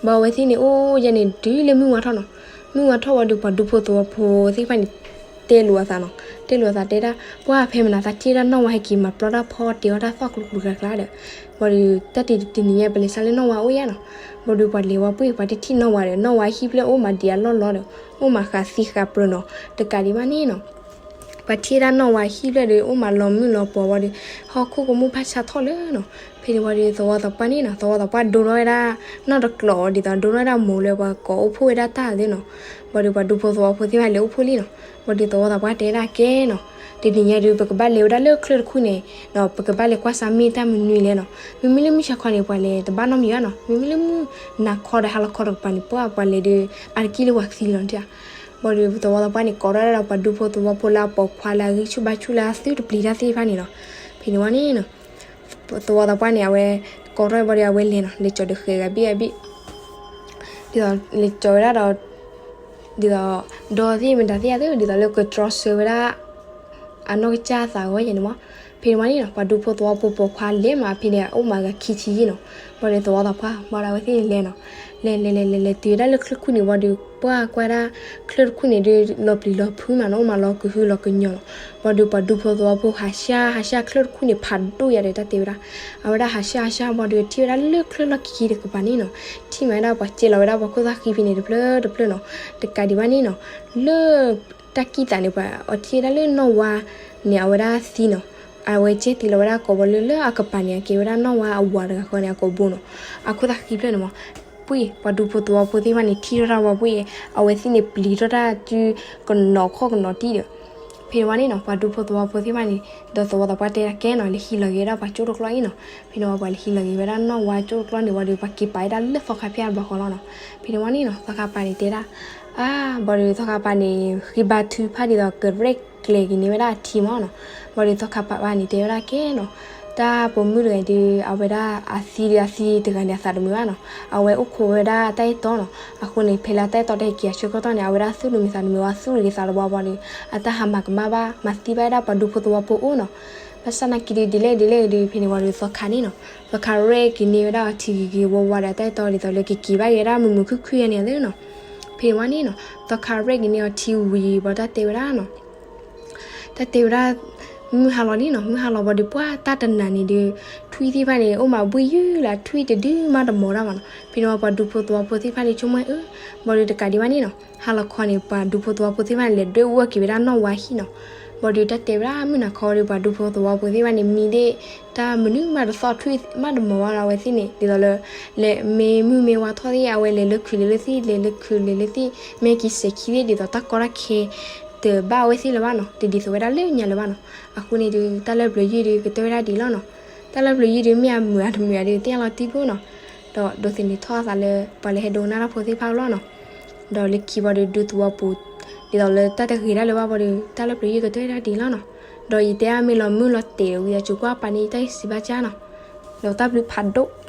ဘၣ်အဝဲသ့ၣ်န့ၣ်အိၣ်ယဲန့ၣ် တုၤလၢမုၢ်ဝါထီၣ်နီၤ, မုၢ်ဝါထီၣ်ဝံၤဒီးပှၤဒူဖိသဝီဖိသ့ၣ်တဖၣ်န့ၣ် တဲလိာ်အသးနီၤ, တဲလိာ်အသးတဲဒၣ် ပှၢ်ဖဲမနုၤသးထံၣ်ဝဲဒၣ်နီၢ်ဝါဟဲက့ၤမၤပျီတၢ်ဖီအီၣ်တ့အီၣ်တၢ်သီၣ်ကျူကျူကျါကျါဒီး ဘၣ်ဒီး တၢ်တနံၤညါပလဲၤဆါလၢနီၢ်ဝါအိၣ်ယါနီၤ, ဘၣ်ဒီးပှၤလဲၤဝဲပှ့ၢ် ပှၤတထံၣ်နီၢ်ဝါဒီး နီၢ်ဝါဟံၣ်ဖျၢၣ်အိၣ်မးဒံးအလီၢ်လီၤဒီး အိၣ်မးဃးသံဃးပြၢၤနီၤ, တကးဒံးဘၣ်န့ၣ်နီၤ ပှၤထံၣ်ဝဲဒၣ်နီၢ်ဝါဟံၣ်ဖျၢၣ်ဒီး အိၣ်မးလီၤမုၢ်လီၤပှီၤဝံၤဒီး ဟီၣ်ခိၣ်ကမူၣ်ဖးဆါထီၣ်လၢနီၤ, ဖဲန့ၣ်ဝံၤဒီးသဝီသးပှၢ်န့ၣ်နီၤ, သဝီသးပှၢ်ဒိထီၣ်ဝဲဒၣ် နီၢ်တကျိာ်အီၤဒ်သိး ဒိထီၣ်ဝဲဒၣ်မိၤလၢပှၤကိးအိၣ်ဖှိၣ်ဝဲဒၣ်တၢ်သ့နီၤ, ဘၣ်ဒီးပှၤဒူဖိသဝီဖိသ့ၣ်တဖၣ်လဲၤအိၣ်ဖှိၣ်လံနီၤ, ဘၣ်ဒီးသဝီသးပှၢ်တဲဒၣ်ကဲနီၤ, တနံၤညါဒီး ပကဘၣ်လဲၤဝဲဒၣ်လၢချၢၣ်တခူၣ်န့ၣ်နီၤ, ပကဘၣ်လဲၤကွၢ်ဆါမ့ၢ်တၢ်မနုၤလဲၣ်နီၤ, မ့မ့ၢ်လၢမုၢ်ဆါခီန့ၣ် ပှၤလဲၤတဘၣ်နီတမံၤဘၣ်နီၤ, မ့မ့ၢ်လၢမုၢ်နၤခီဒီးဟါလီၤခီတကပၤန့ၣ် ပှၢ်ပှၤလဲၤဒီး အါတက့ၢ်လၢပှၤသံလီၤနထံၣ်ဧါ ဘၣ်ဒီးသဝီသးပှၢ်န့ၣ် ကိးထီၣ်ဝဲဒၣ်ဒီးပှၤဒူဖိသဝီဖိလၢအပိာ်ခွါလၢအဂံၢ်ဆူၣ်ဘါဆူၣ်လၢအသုတပျံၤတၢ်သ့ၣ်တဖၣ်န့ၣ်နီၤ, ဖဲန့ၣ်ဝံၤန့ၣ်နီၤ သဝီသးပှၢ်န့ၣ် အဝဲ ကိးထီၣ်ဘၣ်ဒီးအဝဲလဲၤနီၤ, လဲၤကၠီၤဒီးဃဲၤဂၤဘ့ၣ်အဘ့ၣ်, ဒ်သိးလဲၤကၠီၤဝဲဒၣ်ဒီး ဒ်သိး ဒီသ့ၣ်မတၤသ့ၣ်အသိး ဒ်သိးလၢကတြီဆၢဝဲဒၣ် အနီၢ်ကစၢ်သးဂီၢ်ယဲန့ၣ်မး, ဖဲန့ၣ်ဝံၤန့ၣ်နီၤ ပှၤဒူဖိသဝီဖိပိာ်ခွါလဲၤမး ဖဲန့ၣ် အိၣ်မးဂၤခံဆံယဲၢ်နီၤ, ဘၣ်ဒီးသဝီသးပှၢ် ဘၣ်ဒီးအဝဲသ့ၣ်န့ၣ်လဲၤနီၤ, လဲၤလဲၤလဲၤလဲၤလဲၤတုၤဝဲဒၣ်လၢချၢၣ်တခူၣ်န့ၣ်ဝံၤဒီး ပှၢ်ကွၢ်ဒၣ် ချၢၣ်တခူၣ်န့ၣ်ဒီး လီၤပျံၤလီၤဖုးမးနီၤ, အိၣ်မးလီၤကဟုလီၤကညီၤလီၤ, ဘၣ်ဒီးပှၤဒူဖိသဝီဖိဟးဆှၣ်ဟးဆှၣ်ချၢၣ်တခူၣ်န့ၣ် ဖးဒိၣ်ယၤဒီးတၢ်တဲဝဲဒၣ်, အဝဲဒၣ်ဟးဆှၣ်ဟးဆှၣ်ဘၣ်ဒီးထံၣ်ဝဲဒၣ်လၢချၢၣ်လီၢ်ခံခံတကပၤန့ၣ်နီၤ, ထံၣ်မးဝဲဒၣ်ပှၤစဲးလီၤဝဲဒၣ်ပှၤခိၣ်သၣ်ဃံဖဲန့ၣ်တဖျၢၣ်တဖျၢၣ်နီၤ, တကးဒံးဘၣ်န့ၣ်နီၤ, လၢ တၢ်ကံၣ်သးန့ၣ် ပှၤအီထံၣ်ဝဲဒၣ်လၢနီၢ်ဝါန့ၣ် အဝဲဒၣ်သံနီၤ, အဝဲကဲသံလီၤဝဲဒၣ်ကိာ်ဘီလၢ လၢအကပၤန့ၣ် အကဲဝဲဒၣ်နီၣ်ဝါအဝၤတဂၤဃီန့ၣ် အကိာ်ဘိနီၤ. အခိၣ်သးဃံဖျၢၣ်န့ၣ်မး, ပှၤဒူဖိသဝီဖိသ့ၣ်တဖၣ်န့ၣ် ထံၣ်ထီၣ်တၢ်ဝဲပှဲၤ, အဝဲသ့ၣ်န့ၣ်ပျံၤထီၣ်တၢ်တုၤကနီၤခီၣ်ကနီၤတံၢ်ဒီး ဖဲန့ၣ်ဝံၤန့ၣ်နီၤ ပှၤဒူဖိသဝီဖိသ့ၣ်တဖၣ်န့ၣ် ဒီးသဝီသးပှၢ်တဲဒၣ်ကဲနီၤ လဲၤဟံးလီၤက့ၤဝဲဒၣ်ပှၤကၠိတကျီအံၤနီၤ. ဖဲန့ၣ်ဝံၤ ပှၤလဲၤဟံးလီၤက့ၤဝဲဒၣ်နီၣ်ဝါကၠိတကျီန့ၣ်ဝံၤဒီး ပှၤက့ၤပာ်ဝဲဒၣ်လၢသီခါဖၠၣ်တဘျီဃီလီၤနီၤ. ဖဲန့ၣ်ဝံၤန့ၣ်နီၤ သီခါပၤန့ၣ်တဲဒၣ် အါ ဘၣ်ဒီးသီခါပၤန့ၣ် ဃ့ဘါထုကဖၣ်ဒ်သိးကရဲၣ်ကျဲၤက့ၤန့ၢ်ဝဲဒၣ်အထံမးနီၤ. ဘၣ်ဒီးသီခါပၤန့ၣ်တဲဝဲဒၣ်ကဲနီၤ တၢ်ပိာ်မုၣ်တဂၤဒီး အဝဲဒၣ်အသံဒီးအသံတဂၤန့ၣ် အသးတမုာ်ဘၣ်နီၤ. အဝဲအိၣ်ခိးဝဲဒၣ်တၢ်အဲၣ်တီနီၤ. အဃိန့ၣ် ဖဲလၢတၢ်အဲၣ်တီတဟဲက့ၤအဆၢကတီၢ်န့ၣ် အဝဲဒၣ်သူၣ်တမုာ်သးတမုာ်ဝဲ သူၣ်တဂ့ၤသးတဝါဘၣ်ဒီး အတၢ်ဟးမၤကမၣ်ဘၣ် မၤသံဘၣ်ဝဲဒၣ်ပှၤဒူဖိသဝီဖိအိၣ်နီၤ. ဘၣ်ဆၣ်နာ်က့ဒီး ဒ်လဲၣ်ဒ်လဲၣ်ဒီး ဖဲန့ၣ်ဝံၤဒီးသီခါန့ၣ်နီၤ သီခါရဲၣ်က့ၤန့ၢ်ဝဲဒၣ်အီၤထံဂ့ၤဂ့ၤဝါဝါဒီးတၢ်အဲၣ်တီဒ်သိးလၢကက့ၤဘၣ်က့ၤဝဲဒၣ်မုာ်မုာ်ခုၣ်ခုၣ်ယါန့ၣ်သ့နီၤ. ဖဲန့ၣ်ဝံၤန့ၣ်နီၤ သီခါရဲၣ်က့ၤန့ၢ်အီၤထံဝံၤဘၣ်တၢ်တဲဝဲဒၣ်နီၤ တၢ်တဲဝဲဒၣ် မုၢ်ဟါလီၤလံနီၤ မုၢ်ဟါလီၤဘၣ်ဒီးပှၢ်တၢ်တနၤန့ၣ်ဒီး ထွံၣ်သ့ၣ်တဖၣ်န့ၣ် အိၣ်မးဘှံးယုၢ်လၢထွံၣ်တဒုမးတမီၤတၢ်ဘၣ်နီၤ. ဖဲန့ၣ်ဝံၤပှၤဒူဖိသဝီဖိသ့ၣ်တဖၣ်န့ၣ် ဆိကမိၣ်အၢ ဘၣ်ဒီးတကးဒံးဘၣ်န့ၣ်နီၤ ဟါလီၤခီန့ၣ် ပှၤဒူဖိသဝီဖိသ့ၣ်တဖၣ်န့ၣ် လဲၤဒွဲၣ်အူအီၣ်က့ၤဝဲဒၣ်နီၣ်ဝါဟံၣ်နီၤ. ဘၣ်ဒီးတၢ်တဲဝဲဒၣ်မုၢ်နၤခီဒီး ပှၤဒူဖိသဝီဖိသ့ၣ်တဖၣ်န့ၣ် မံဒၣ်တၢ်မနုၤမးတသီၣ်ထွံၣ်မးတမီၤဘၣ်နီၤ အဝဲသ့ၣ်န့ၣ် ဒ်သိးလၢ လဲၤမ့ၢ်မုၢ်မ့ၢ်ဝါထီၣ်သ့ၣ် အဝဲလဲၤလၢခုးလဲၤလၢသ့ၣ် လဲၤလၢခုးလဲၤလၢသ့ၣ် မ့ၢ်က့ၤစဲးခံသ့ၣ် ဒ်သိးတၢ်ကီတၢ်ခဲ တဘၣ်အဝဲသ့ၣ်လၢၤဘၣ်နီၤ တဒ်သိးဝဲဒၣ်လၢညါလၢၤဘၣ်နီၤ. အဃိန့ၣ်ဒီး တၢ်လၢပျၢၤယုၢ်ဒီး ကတၢၢ်ဝဲဒၣ်ဒ်လီၤနီၤ. တၢ်လၢပျၢၤယုၢ်ဒီး မ့ၢ်အမုာ်အတမုာ်ဒီး သ့ၣ်ညါလီၤတံၢ်ဖိနီၤ. ဒီးဒိးသန့ၤထီၣ်အသးလၢ ပှၤလၢဟဲဒိကနၣ်တၢ်ဖိသ့ၣ်တဖၣ်လီၤနီၤ. ဒီးလၢခံဘၣ်ဒီး ဒူသဝီပူၤ ဒ်သိးလၢတၢ်တဂ့ၤဒၣ်လၢၤဘၣ်ဘၣ်ဒီး တၢ်လၢပျၢၤယုၢ်ကတၢၢ်ဝဲဒၣ်ဒ်လီၤနီၤ. ဒီးယတဲအါမ့ၢ်လီၤမုၢ်လီၤတဲာ်ဝံၤ အစူးကွၢ်ပာ်န့ၢ်တၢ်စံးဘၣ်ကၢ်နီၤ. ဒီးတၢ်ဘျုးဖးဒိၣ်